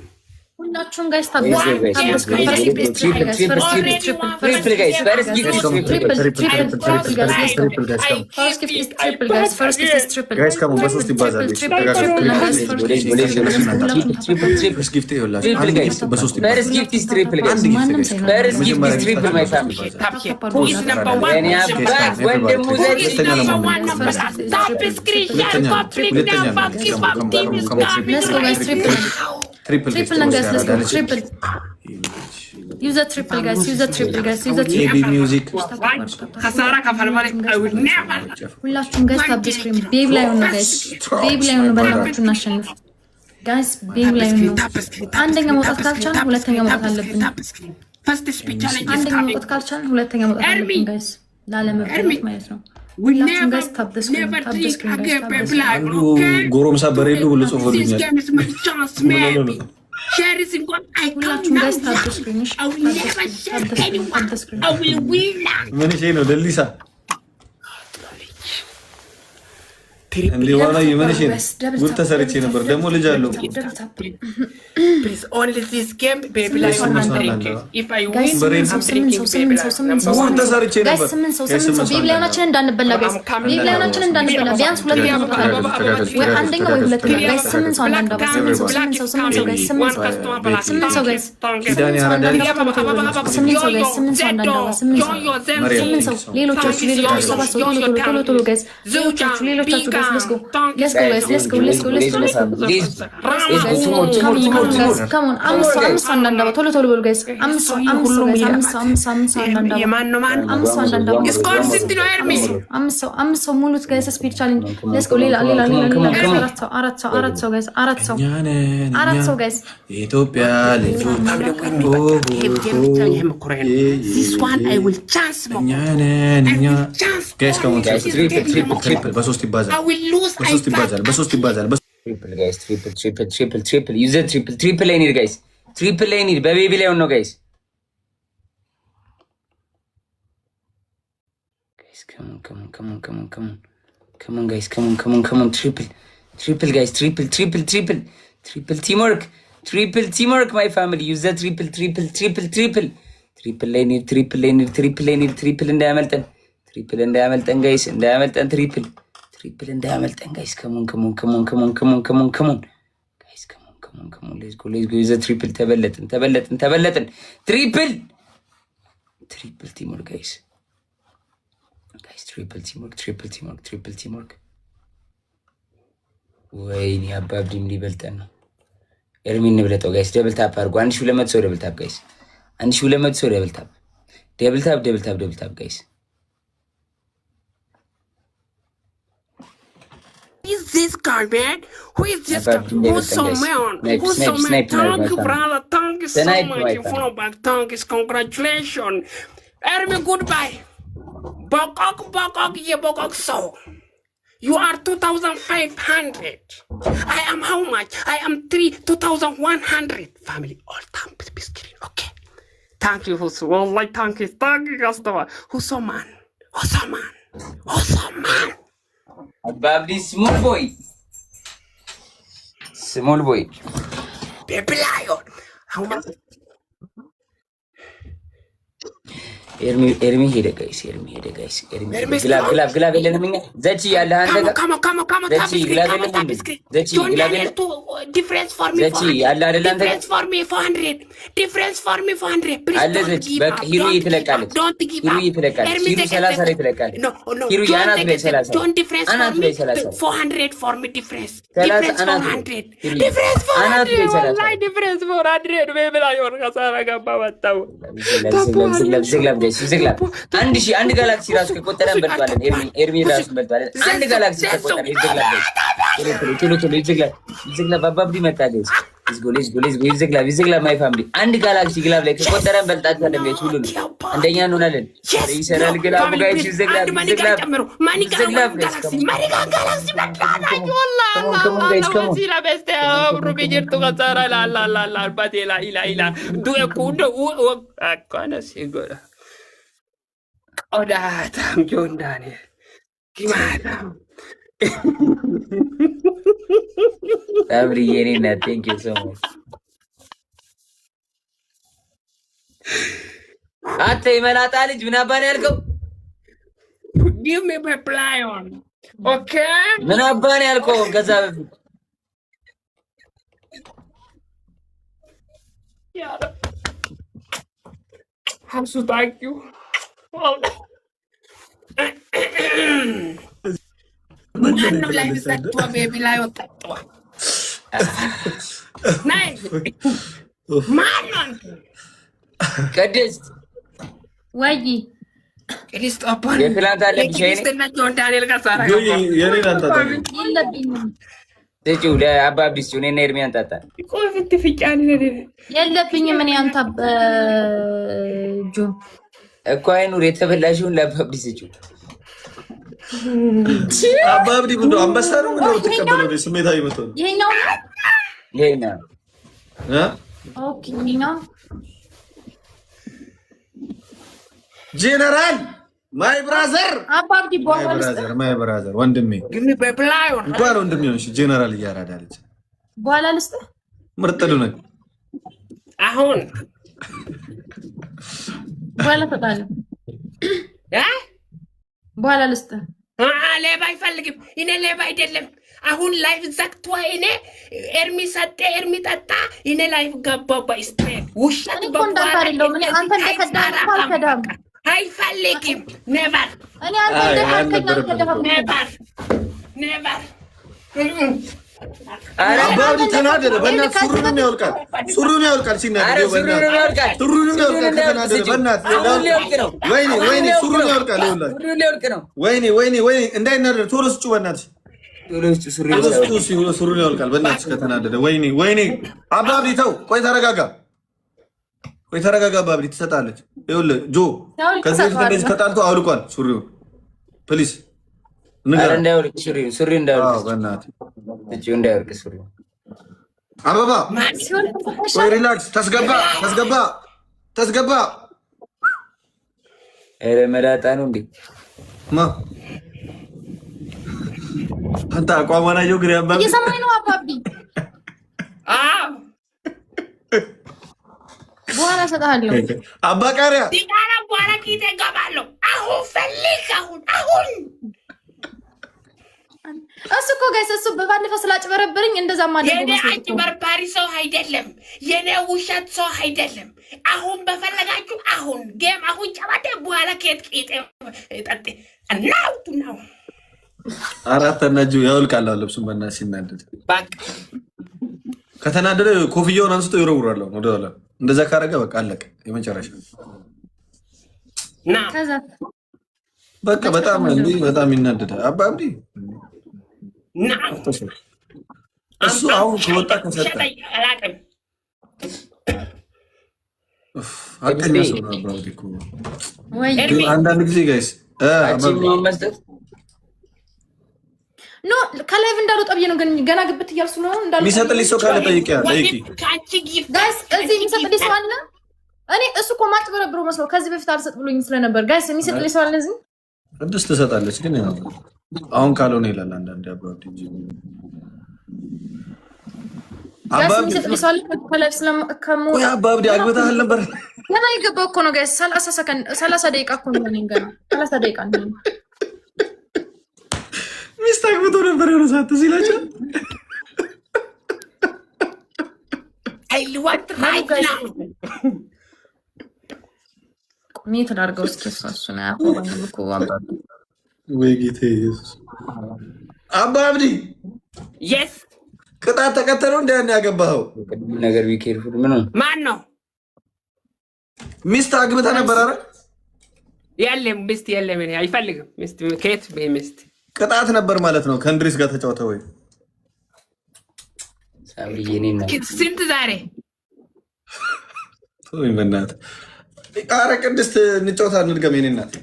J: ሁላችሁም guys.
B: Triple, triple guys, first gift.
J: Triple guys, first gift triple.
D: Guys, come on, በሶስት ይባዛል። First gift ይኸውላችሁ፣ አንድ gift በሶስት ይባዛል።
B: First gift is triple guys. First gift is triple, my family. የኔ አባት ወንድሙ ዘጭ።
D: ሁለተኛ ነው። Triple.
J: Triple guys, let's go triple. Use a triple guys, use a triple guys, use a
D: ኤቢ
J: triple.
D: Music.
H: ከሳራ ከፈል ማለት I will never.
J: ሁላችሁም guys tap screen. Baby lion ነው guys፣ baby lion ነው። በእናታችሁ እናሸንፍ guys፣ baby lion ነው። አንደኛ መውጣት ካልቻልን ሁለተኛ መውጣት አለብን። አንደኛ መውጣት ካልቻልን ሁለተኛ መውጣት አለብን guys፣ ላለመበላት ማለት ነው። ሁላችሁም guys tap screen, tap screen guys, tap screen.
D: አንዱ ጎረምሳ በሬሉ ብሎ ጽፎልኛል።
J: ሁላችሁም guys tap screen። እሺ፣ tap screen, tap screen.
D: ምን ይሄ ነው ደሊሳ እንዴ? ዋና ምን ይሄ ነው? ጉድ ተሰርቼ ነበር። ደግሞ ልጅ አለው።
H: Please, only this game, baby lion, I'm drinking. If I win, I'm drinking baby lion. Number
D: ጉድ
H: one.
D: ተሰርቼ
J: Guys
D: ነበር።
J: ስምንት ሰው፣ ስምንት ሰው፣ baby lion ኣችንን እንዳንበላ guys፣ baby lion ኣችንን እንዳንበላ። ቢያንስ ሁለተኛ መውጣት አለብን፣ ወይ አንደኛ ወይ ሁለተኛ guys። ስምንት ሰው አንዳንድ አባ፣ ስምንት ሰው፣ ስምንት ሰው፣ ስምንት ሰው guys፣ ስምንት ሰው፣ ስምንት ሰው guys፣ ስምንት ሰው አንዳንድ አባ፣ ቶሎ ቶሎ በሉ። ስምንት ሰው guys፣ ስምንት ሰው አንዳንድ አባ፣ ስምንት ሰው፣ ስምንት ሰው። ሌሎቻችሁ፣ ሌሎቻችሁ ሰባት ሰው፣ ቶሎ ቶሎ ቶሎ ቶሎ guys። ሌሎቻችሁ፣ ሌሎቻችሁ guys, let's go, let's go guys, let's go, let's go, let's go, let's go. Come on, አምስት ሰው፣ አምስት ሰው አንዳንድ አባ፣ ቶሎ ቶሎ በሉ guys። አምስት ሰው፣ አምስት ሰው guys፣ አምስት ሰው፣ አምስት ሰው፣ አምስት ሰው አንዳንድ አባ።
H: የማን ነው ማን?
J: አምስት ሰው አንዳንድ አባ።
H: Score ስንት ነው ኤርሚ?
J: አምስት ሰው፣ አምስት ሰው ሙሉት guys። Speed challenge, let's go። ሌላ፣ ሌላ፣ ሌላ፣ ሌላ guys። አራት ሰው፣ አራት ሰው፣ አራት ሰው guys፣ አራት ሰው፣ አራት ሰው guys።
D: የኢትዮጵያ ልጆች።
H: This one I will chance.
D: እኛ ነን እኛ። Guys, come on.
B: Triple, triple, triple.
D: በሶስት ይባዛል።
H: I will lose.
D: በሶስት ይባዛል። በሶስት ይባዛል።
B: Triple guys, triple, triple, triple, triple. Use triple, triple ላይ እንሂድ guys፣ triple ላይ እንሂድ። በ baby lion ነው guys። Guys, come on, come on, come on, come on, come on, come on guys, come on, come on, come on. Triple, triple guys, triple, triple, triple, triple teamwork, triple teamwork, my family. Use the triple, triple, triple, triple, triple ላይ እንሂድ፣ triple ላይ እንሂድ፣ triple ላይ እንሂድ። Triple እንዳያመልጠን፣ triple እንዳያመልጠን guys፣ እንዳያመልጠን፣ triple, triple እንዳያመልጠን guys። Come on, come on, come on, come on, come on, come on, come on guys, come on, come on, come on, let's go, let's go. Use the triple. ተበለጥን፣ ተበለጥን፣ ተበለጥን። Triple, triple teamwork guys, guys, triple teamwork, triple teamwork, triple teamwork። ወይኔ አባብዲም ሊበልጠን ነው። ኤርሚ እንብለጠው guys። Double tap አድርጎ 1200 ሰው double tap guys። 1200 ሰው double tap, double tap, double tap, double tap guys።
H: Is this guy, man? Who is this guy?
B: Above the
H: Who's so
B: guys.
H: man?
B: Snipe,
H: Who's so
B: snipe,
H: man?
B: snipe,
H: Thank you,
B: my
H: brother. Thank you so
B: Snipe,
H: much.
B: my
H: You follow back. Thank you. Congratulations. Ermi, goodbye. Bokok, bokok, ye bokok so. You are 2,500. I am how much? I am 3, 2,100. Family, all time, please screen. Okay. Thank you, Husu. Wallahi, thank you. Thank you, customer. Husu man. Husu man. Husu man.
B: አባብዲ small boy, small boy.
H: Baby lion. How much?
B: ኤርሚ ሄደ guys፣ ኤርሚ ሄደ guys። ኤርሚ glove glove glove የለንም እኛ። ዘቺ ያለ አንተ ጋር ዘቺ glove የለም። ዘቺ glove የለም። ዘቺ ያለ አይደለ አንተ ጋር አለ ዘቺ። በቃ ሂሩዬ ትለቃለች፣ ሂሩዬ ትለቃለች። ሂሩ 30 ላይ ትለቃለች። ሂሩዬ አናት ላይ 30፣ አናት ላይ 30፣ 30 አናት ላይ፣ አናት ላይ 30። 1000 አንድ ጋላክሲ ራሱ ከቆጠረ እንበልጧለን። ኤርሚ ራሱ እንበልጧለን። አንድ ጋላክሲ ከቆጠረ use glove guys። ቶሎ ቶሎ use glove፣ use glove። አባብዲ መጣ guys። Let's go, let's go, let's go። Use glove, use glove, my family። አንድ galaxy glove ላይ ከቆጠረ እንበልጣቸዋለን guys። ሁሉ አንደኛ እንሆናለን። ይሰራል glove ኡ guys። Use glove, use glove, use glove guys። Come on guys, come on.
H: Qodaatam Joon Daani'el Gimaatam.
B: ሳምሪ የኔ እናት thank you so much። አንተ የመላጣ ልጅ ምን አባ ነው ያልከው?
H: Give me my lion. Okay?
B: ምን አባ ነው ያልከው? ከዛ በፊት
H: ሀብሱ thank you. ማነው ላይ ዘግቶ baby ላይ ወጣጥዋ ናይ ማነው አንተ?
B: ቅድስት።
J: ወይ።
H: ቅድስት አባን
B: የትላንት አለብሽ አይኔ።
H: የቅድስትና ጆን ዳንኤል ጋር ሳራ
D: የኔን አንጣጣ።
J: የለብኝም።
B: ስጪው ለአባ አብዲ ስጪው። እኔና ኤርሚ አንጣጣ።
H: ቆይ ፍትፍጫን
J: የለብኝም። እኔ አንተ ጆ
B: እኮ አይኑር የተበላሽውን ለአባ አብዲ ስጪው።
D: አባ አብዲ ምንድን ነው? አንበሳ ነው? ምንድን ነው የምትቀበለው? ስሜታዊ መቶ ነው።
J: ይሄኛው
B: ይሄኛው።
D: እ?
J: Okay፣ ይሄኛው።
D: ጄነራል my brother።
J: አባ አብዲ በኋላ ልስጥህ።
D: Brother, my brother፣ ወንድሜ።
H: Give me baby lion.
D: እንኳን ወንድሜ ሆንሽ ጄነራል እያራዳ ልጅ።
J: በኋላ ልስጥህ።
D: ምርጥ ነህ።
H: አሁን።
J: በኋላ እሰጥሃለሁ።
H: እ?
J: በኋላ ልስጥህ።
H: ሌባ አይፈልግም። እኔ ሌባ አይደለም። አሁን live ዘግቷ እኔ ኤርሚ ሰጠ፣ ኤርሚ ጠጣ። እኔ live ገባው በ straight ውሸት።
J: እኔ እኮ እንዳንተ አይደለሁም። እኔ አንተ እንደከዳኸኝ እኮ አልከዳህም።
H: አይፈልግም። Never.
J: እኔ አንተ እንደካድከኝ አልከዳህም።
H: Never, never.
D: አባ አብዲ ተናደደ። በእናትህ ሱሪውንም ያወልቃል፣ ሱሪውን ያወልቃል ሲናደድ።
B: ሱሪውንም ያወልቃል።
D: ሱሪውንም ያወልቃል ከተናደደ። በእናትህ ወይኔ ወይኔ፣ ሱሪውን ያወልቃል። ይኸውልህ።
B: ሱሪውን ሊያወልቅ ነው።
D: ወይኔ ወይኔ ወይኔ፣ እንዳይናደድ ቶሎ ስጪው በእናትህ።
B: ቶሎ ስጪው፣ ሱሪውን።
D: ቶሎ ስጪው፣ ሱሪውን ያወልቃል በእናትህ ከተናደደ። ወይኔ ወይኔ፣ አባ አብዲ ተው፣ ቆይ ተረጋጋ፣ ቆይ ተረጋጋ። አባ አብዲ ትሰጣለች። ይኸውልህ ጆ፣ ከዚህ በፊት እንደዚህ ተጣልቶ አውልቋል ሱሪውን። Please።
B: ኧረ እንዳይወልቅ ሱሪውን፣ ሱሪውን እንዳይወልቅ።
D: በእናትህ።
B: ስጪው፣ እንዳይወልቅ ሱሪውን።
D: አበባ ቆይ፣ relax። ተስገባ ተስገባ ተስገባ።
B: ኧረ መላጣ ነው እንዴ?
D: ማ አንተ አቋሟን አየሁ ግን ያባ
J: እየሰማኝ ነው አባ አብዲ?
H: አዎ።
J: በኋላ እሰጥሃለሁ።
D: አባ ቃሪያ።
H: ዲቃላ በኋላ ኪሴ እገባለሁ። አሁን ፈልግ፣ አሁን አሁን።
J: እሱ እኮ guys እሱ በባለፈው ስላጭበረበረኝ እንደዛ ማድረግ
H: የኔ አጭበርባሪ ሰው አይደለም። የኔ ውሸት ሰው አይደለም። አሁን በፈለጋችሁ አሁን game አሁን ጨዋታ በኋላ ከየት ቂጤ ጠጤ now to now።
D: አራት እና ያወልቃል ልብሱን በእናትህ ሲናደድ።
H: በቃ።
D: ከተናደደ ኮፍያውን አንስቶ ይወረውራል ወደኋላ። እንደዛ ካረገ በቃ አለቀ። የመጨረሻ።
H: ና።
J: ከዛ
D: በቃ በጣም እንዲህ በጣም ይናደዳል። አባ አብዲ።
H: ና።
D: እሱ አሁን ከወጣ ከሰጠ
H: ውሸት አላውቅም።
D: ሀቀኛ ሰው ነው አባ አብዲ እኮ።
J: ወይ።
D: ግን አንዳንድ ጊዜ guys
B: አቺ መስጠት
J: No፣ ከ live እንዳልወጣ ብዬ ነው። ግን ገና ግብት እያልኩ ስለሆነ እንዳልወጣ
D: የሚሰጥልኝ ሰው ካለ ጠይቂ ጠይቂ።
H: ከአንቺ gift
J: Guys፣ እዚህ የሚሰጥልኝ ሰው አለ? እኔ እሱ እኮ ማጭበረብሮ መስሎ ከዚህ በፊት አልሰጥ ብሎኝ ስለነበር guys፣ የሚሰጥልኝ ሰው አለ እዚህ?
D: ቅድስት ትሰጣለች፣ ግን ያው አሁን ካልሆነ ይላል አንዳንድ አባ አብዲ እንጂ
J: Guys፣ የሚሰጥልኝ ሰው አለ? ከ live ስለከሙ
D: ቆይ አባ አብዲ አግብተሃል ነበር?
J: ገና የገባው እኮ ነው guys። 30 ሰከንድ፣ 30 ደቂቃ እኮ ነው። እኔ ገና 30 ደቂቃ ነው።
D: ሚስት አግብቶ ነበር የሆነ ሰዓት፣ ትዝ ይላችኋል።
H: I want right now.
J: Mute ላድርገው እስኪ። እሱን አያኮራኝም እኮ አባቢ።
D: ወይ ጌታ ኢየሱስ! አባ አብዲ።
H: Yes.
D: ቅጣት ተከተለው እንደ ያን ያገባኸው
B: ቅድም ነገር be careful ምን ሆነ?
H: ማን ነው?
D: ሚስት አግብተህ ነበር አይደል?
H: የለም፣ ሚስት የለም። እኔ አይፈልግም ሚስት። ከየት ሚስት?
D: ቅጣት ነበር ማለት ነው። ከእንድሪስ ጋር ተጫውተህ ወይ?
B: ሳምሪዬ እኔ እና
H: ስንት ዛሬ?
D: ተወኝ በእናትህ። ኧረ ቅድስት እንጫወታ፣ እንድገም የእኔ እናት።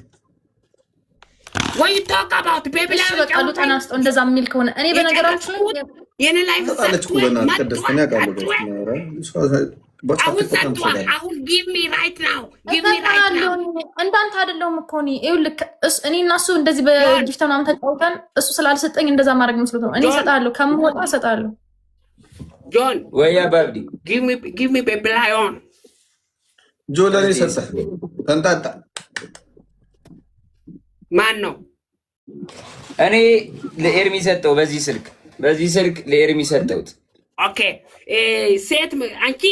H: ወይ talk about baby.
J: እሺ በቃ ሉጣን አስጠው እንደዛ የሚል ከሆነ። እኔ በነገራችን ላይ
H: የኔ life
D: ትሰጣለች እኮ በእናትህ ቅድስት፣ እኔ አውቃለሁ። ኧረ እሷ
H: አሁን
D: በ chat
H: ሰጥቷል።
D: ትሰጣለች።
H: አሁን give me right now, give me right now.
J: እሰጥሃለሁ። እንዳንተ አይደለሁም እኮ እኔ። ይኸውልህ እኔ እና እሱ እንደዚህ በ gift ምናምን ተጫውተን እሱ ስላልሰጠኝ እንደዛ ማድረግ መስሎት ነው። እኔ እሰጥሃለሁ፣ ከምወጣ እሰጥሃለሁ።
H: ጆን።
B: ወይ አባ አብዲ።
H: Give me baby lion.
D: ጆ ለእኔ ሰጠህ፣ ተንጣጣ።
H: ማን ነው?
B: እኔ ለኤርሚ ሰጠው። በዚህ ስልክ ለኤርሚ ሰጠውት።
H: Okay፣ ሴት አንቺ።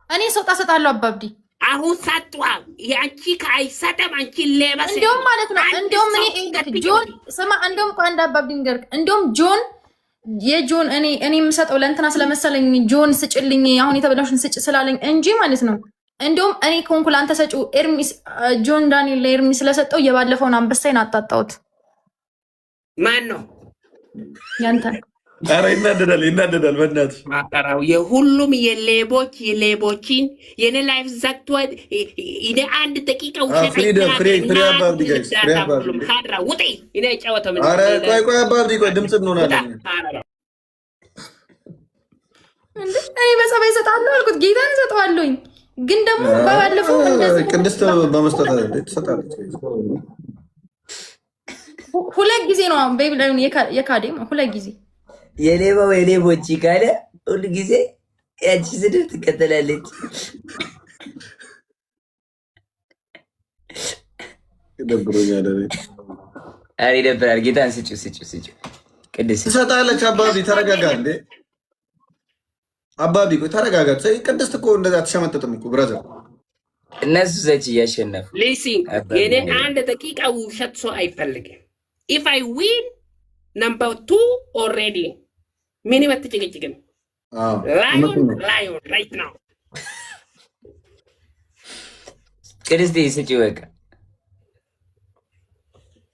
J: እኔ ስወጣ እሰጥሃለሁ አባብዲ።
H: አሁን ሰጥቷል። የአንቺ ከአይሰጥም፣ አንቺ ሌባ ሴት።
J: እንዲሁም ማለት ነው
H: አንድ
J: እንዲሁም እኔ
H: ሰው ቀጥዬ
J: ጆን ስማ፣ እንዲሁም ቆይ አንድ አባብዲ ንገርክ። እንዲሁም ጆን የጆን እኔ የምሰጠው ለእንትና ስለመሰለኝ ጆን ስጭልኝ አሁን የተበላሽን ስጭ ስላለኝ እንጂ ማለት ነው። እንዲሁም እኔ ከሆንኩ ለአንተ ሰጪው ኤርሚስ ጆን ዳንኤል ለኤርሚ ስለሰጠው የባለፈውን አንበሳይን አጣጣሁት።
H: ማን ነው?
J: ያንተ።
D: ኧረ ይናደዳል፣ ይናደዳል በእናትሽ።
H: ማጠራው የሁሉም የሌቦች የሌቦችን የኔ life ዘግቷል። እኔ አንድ ደቂቃ ውሸት
D: Freedom, free, free አባ አብዲ guys, free አባ አብዲ።
H: ሀድራ ውጤ እኔ ጨወተ።
D: ኧረ ቆይ ቆይ አባ አብዲ ቆይ፣ ድምፅ እንሆናለን።
J: እንዴ እኔ በጸባይ እሰጥሃለሁ አልኩት። ጌታን እሰጠዋለሁኝ። ግን ደግሞ በባለፈው እንደዚህ
D: ቅድስት በመስጠት ትሰጣለች።
J: ሁለት ጊዜ ነው baby ላይ የካዴ ሁለት ጊዜ።
B: የሌባው የሌቦች ካለ ሁሉ ጊዜ ያቺ ስድብ ትከተላለች።
D: ደብሮኛል። እኔ።
B: ኧረ ይደብራል። ጌታን ስጪው፣ ስጪው፣ ስጪው። ቅድስት።
D: ትሰጣለች። አባቢ ተረጋጋ እንዴ። አባቢ ቆይ ተረጋጋ። ቅድስት እኮ እንደዛ አትሸመጥጥም እኮ brother።
B: እነሱ ዘች እያሸነፉ
H: Listen, የኔ አንድ ደቂቃ ውሸት ሰው አይፈልግም። If I win number two already ምንም አትጭቅጭቅም። Lion, lion right now.
B: ቅድስት ስጪው በቃ።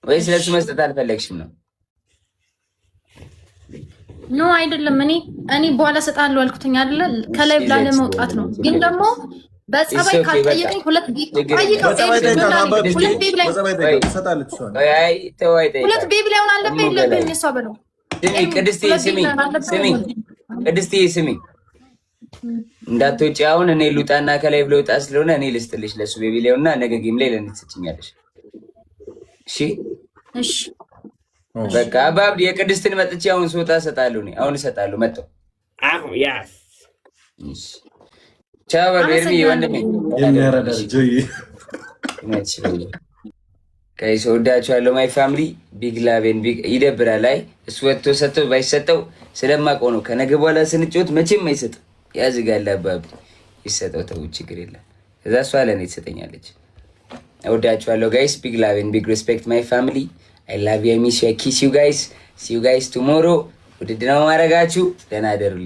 B: ወይስ ለሱ መስጠት አልፈለግሽም ነው?
J: No አይደለም። እኔ በኋላ እሰጥሃለሁ አልኩትኝ አይደለ? ከላይ ላለመውጣት ነው። ግን ደግሞ በጸባይ ካልጠየቀኝ ሁለት ጠይቀው፣ ሁለት baby ላይ ሁለት baby ላይ ሆን አለብህ የለብህም? የእሷ በለው።
B: ስሚ ቅድስት፣ ስሚ ስሚ ቅድስት ስሚ፣ እንዳትወጪ አሁን። እኔ ልውጣና ከላይ ብለውጣ ስለሆነ እኔ ልስጥልሽ ለሱ baby ላይ እና ነገ game ላይ ለእኔ ትሰጭኛለሽ። እሺ?
J: እሺ።
B: በቃ አባብዲ የቅድስትን መጥቼ አሁን ስወጣ እሰጣለሁ። እኔ አሁን እሰጣለሁ። መጣሁ።
H: አሁን yes.
B: ቻው በሉ ኤርሚ ወንድሜ።
D: የሚያረዳ ጆዬ።
B: Guys ወዳችኋለሁ። My family, big love and big ይደብራል። አይ እሱ ወጥቶ ሰጥቶ ባይሰጠው ስለማውቀው ነው። ከነገ በኋላ ስንጫወት መቼም አይሰጥም። ያዝጋል። አባቢ ይሰጠው፣ ተው ችግር የለም። ከዛ እሷ ለእኔ ትሰጠኛለች። እወዳችኋለሁ guys። Big love and big respect, my family. I love you, I miss you, I kiss you guys. See you guys tomorrow። ውድድ ነው ማድረጋችሁ። ደህና አደሩልኝ።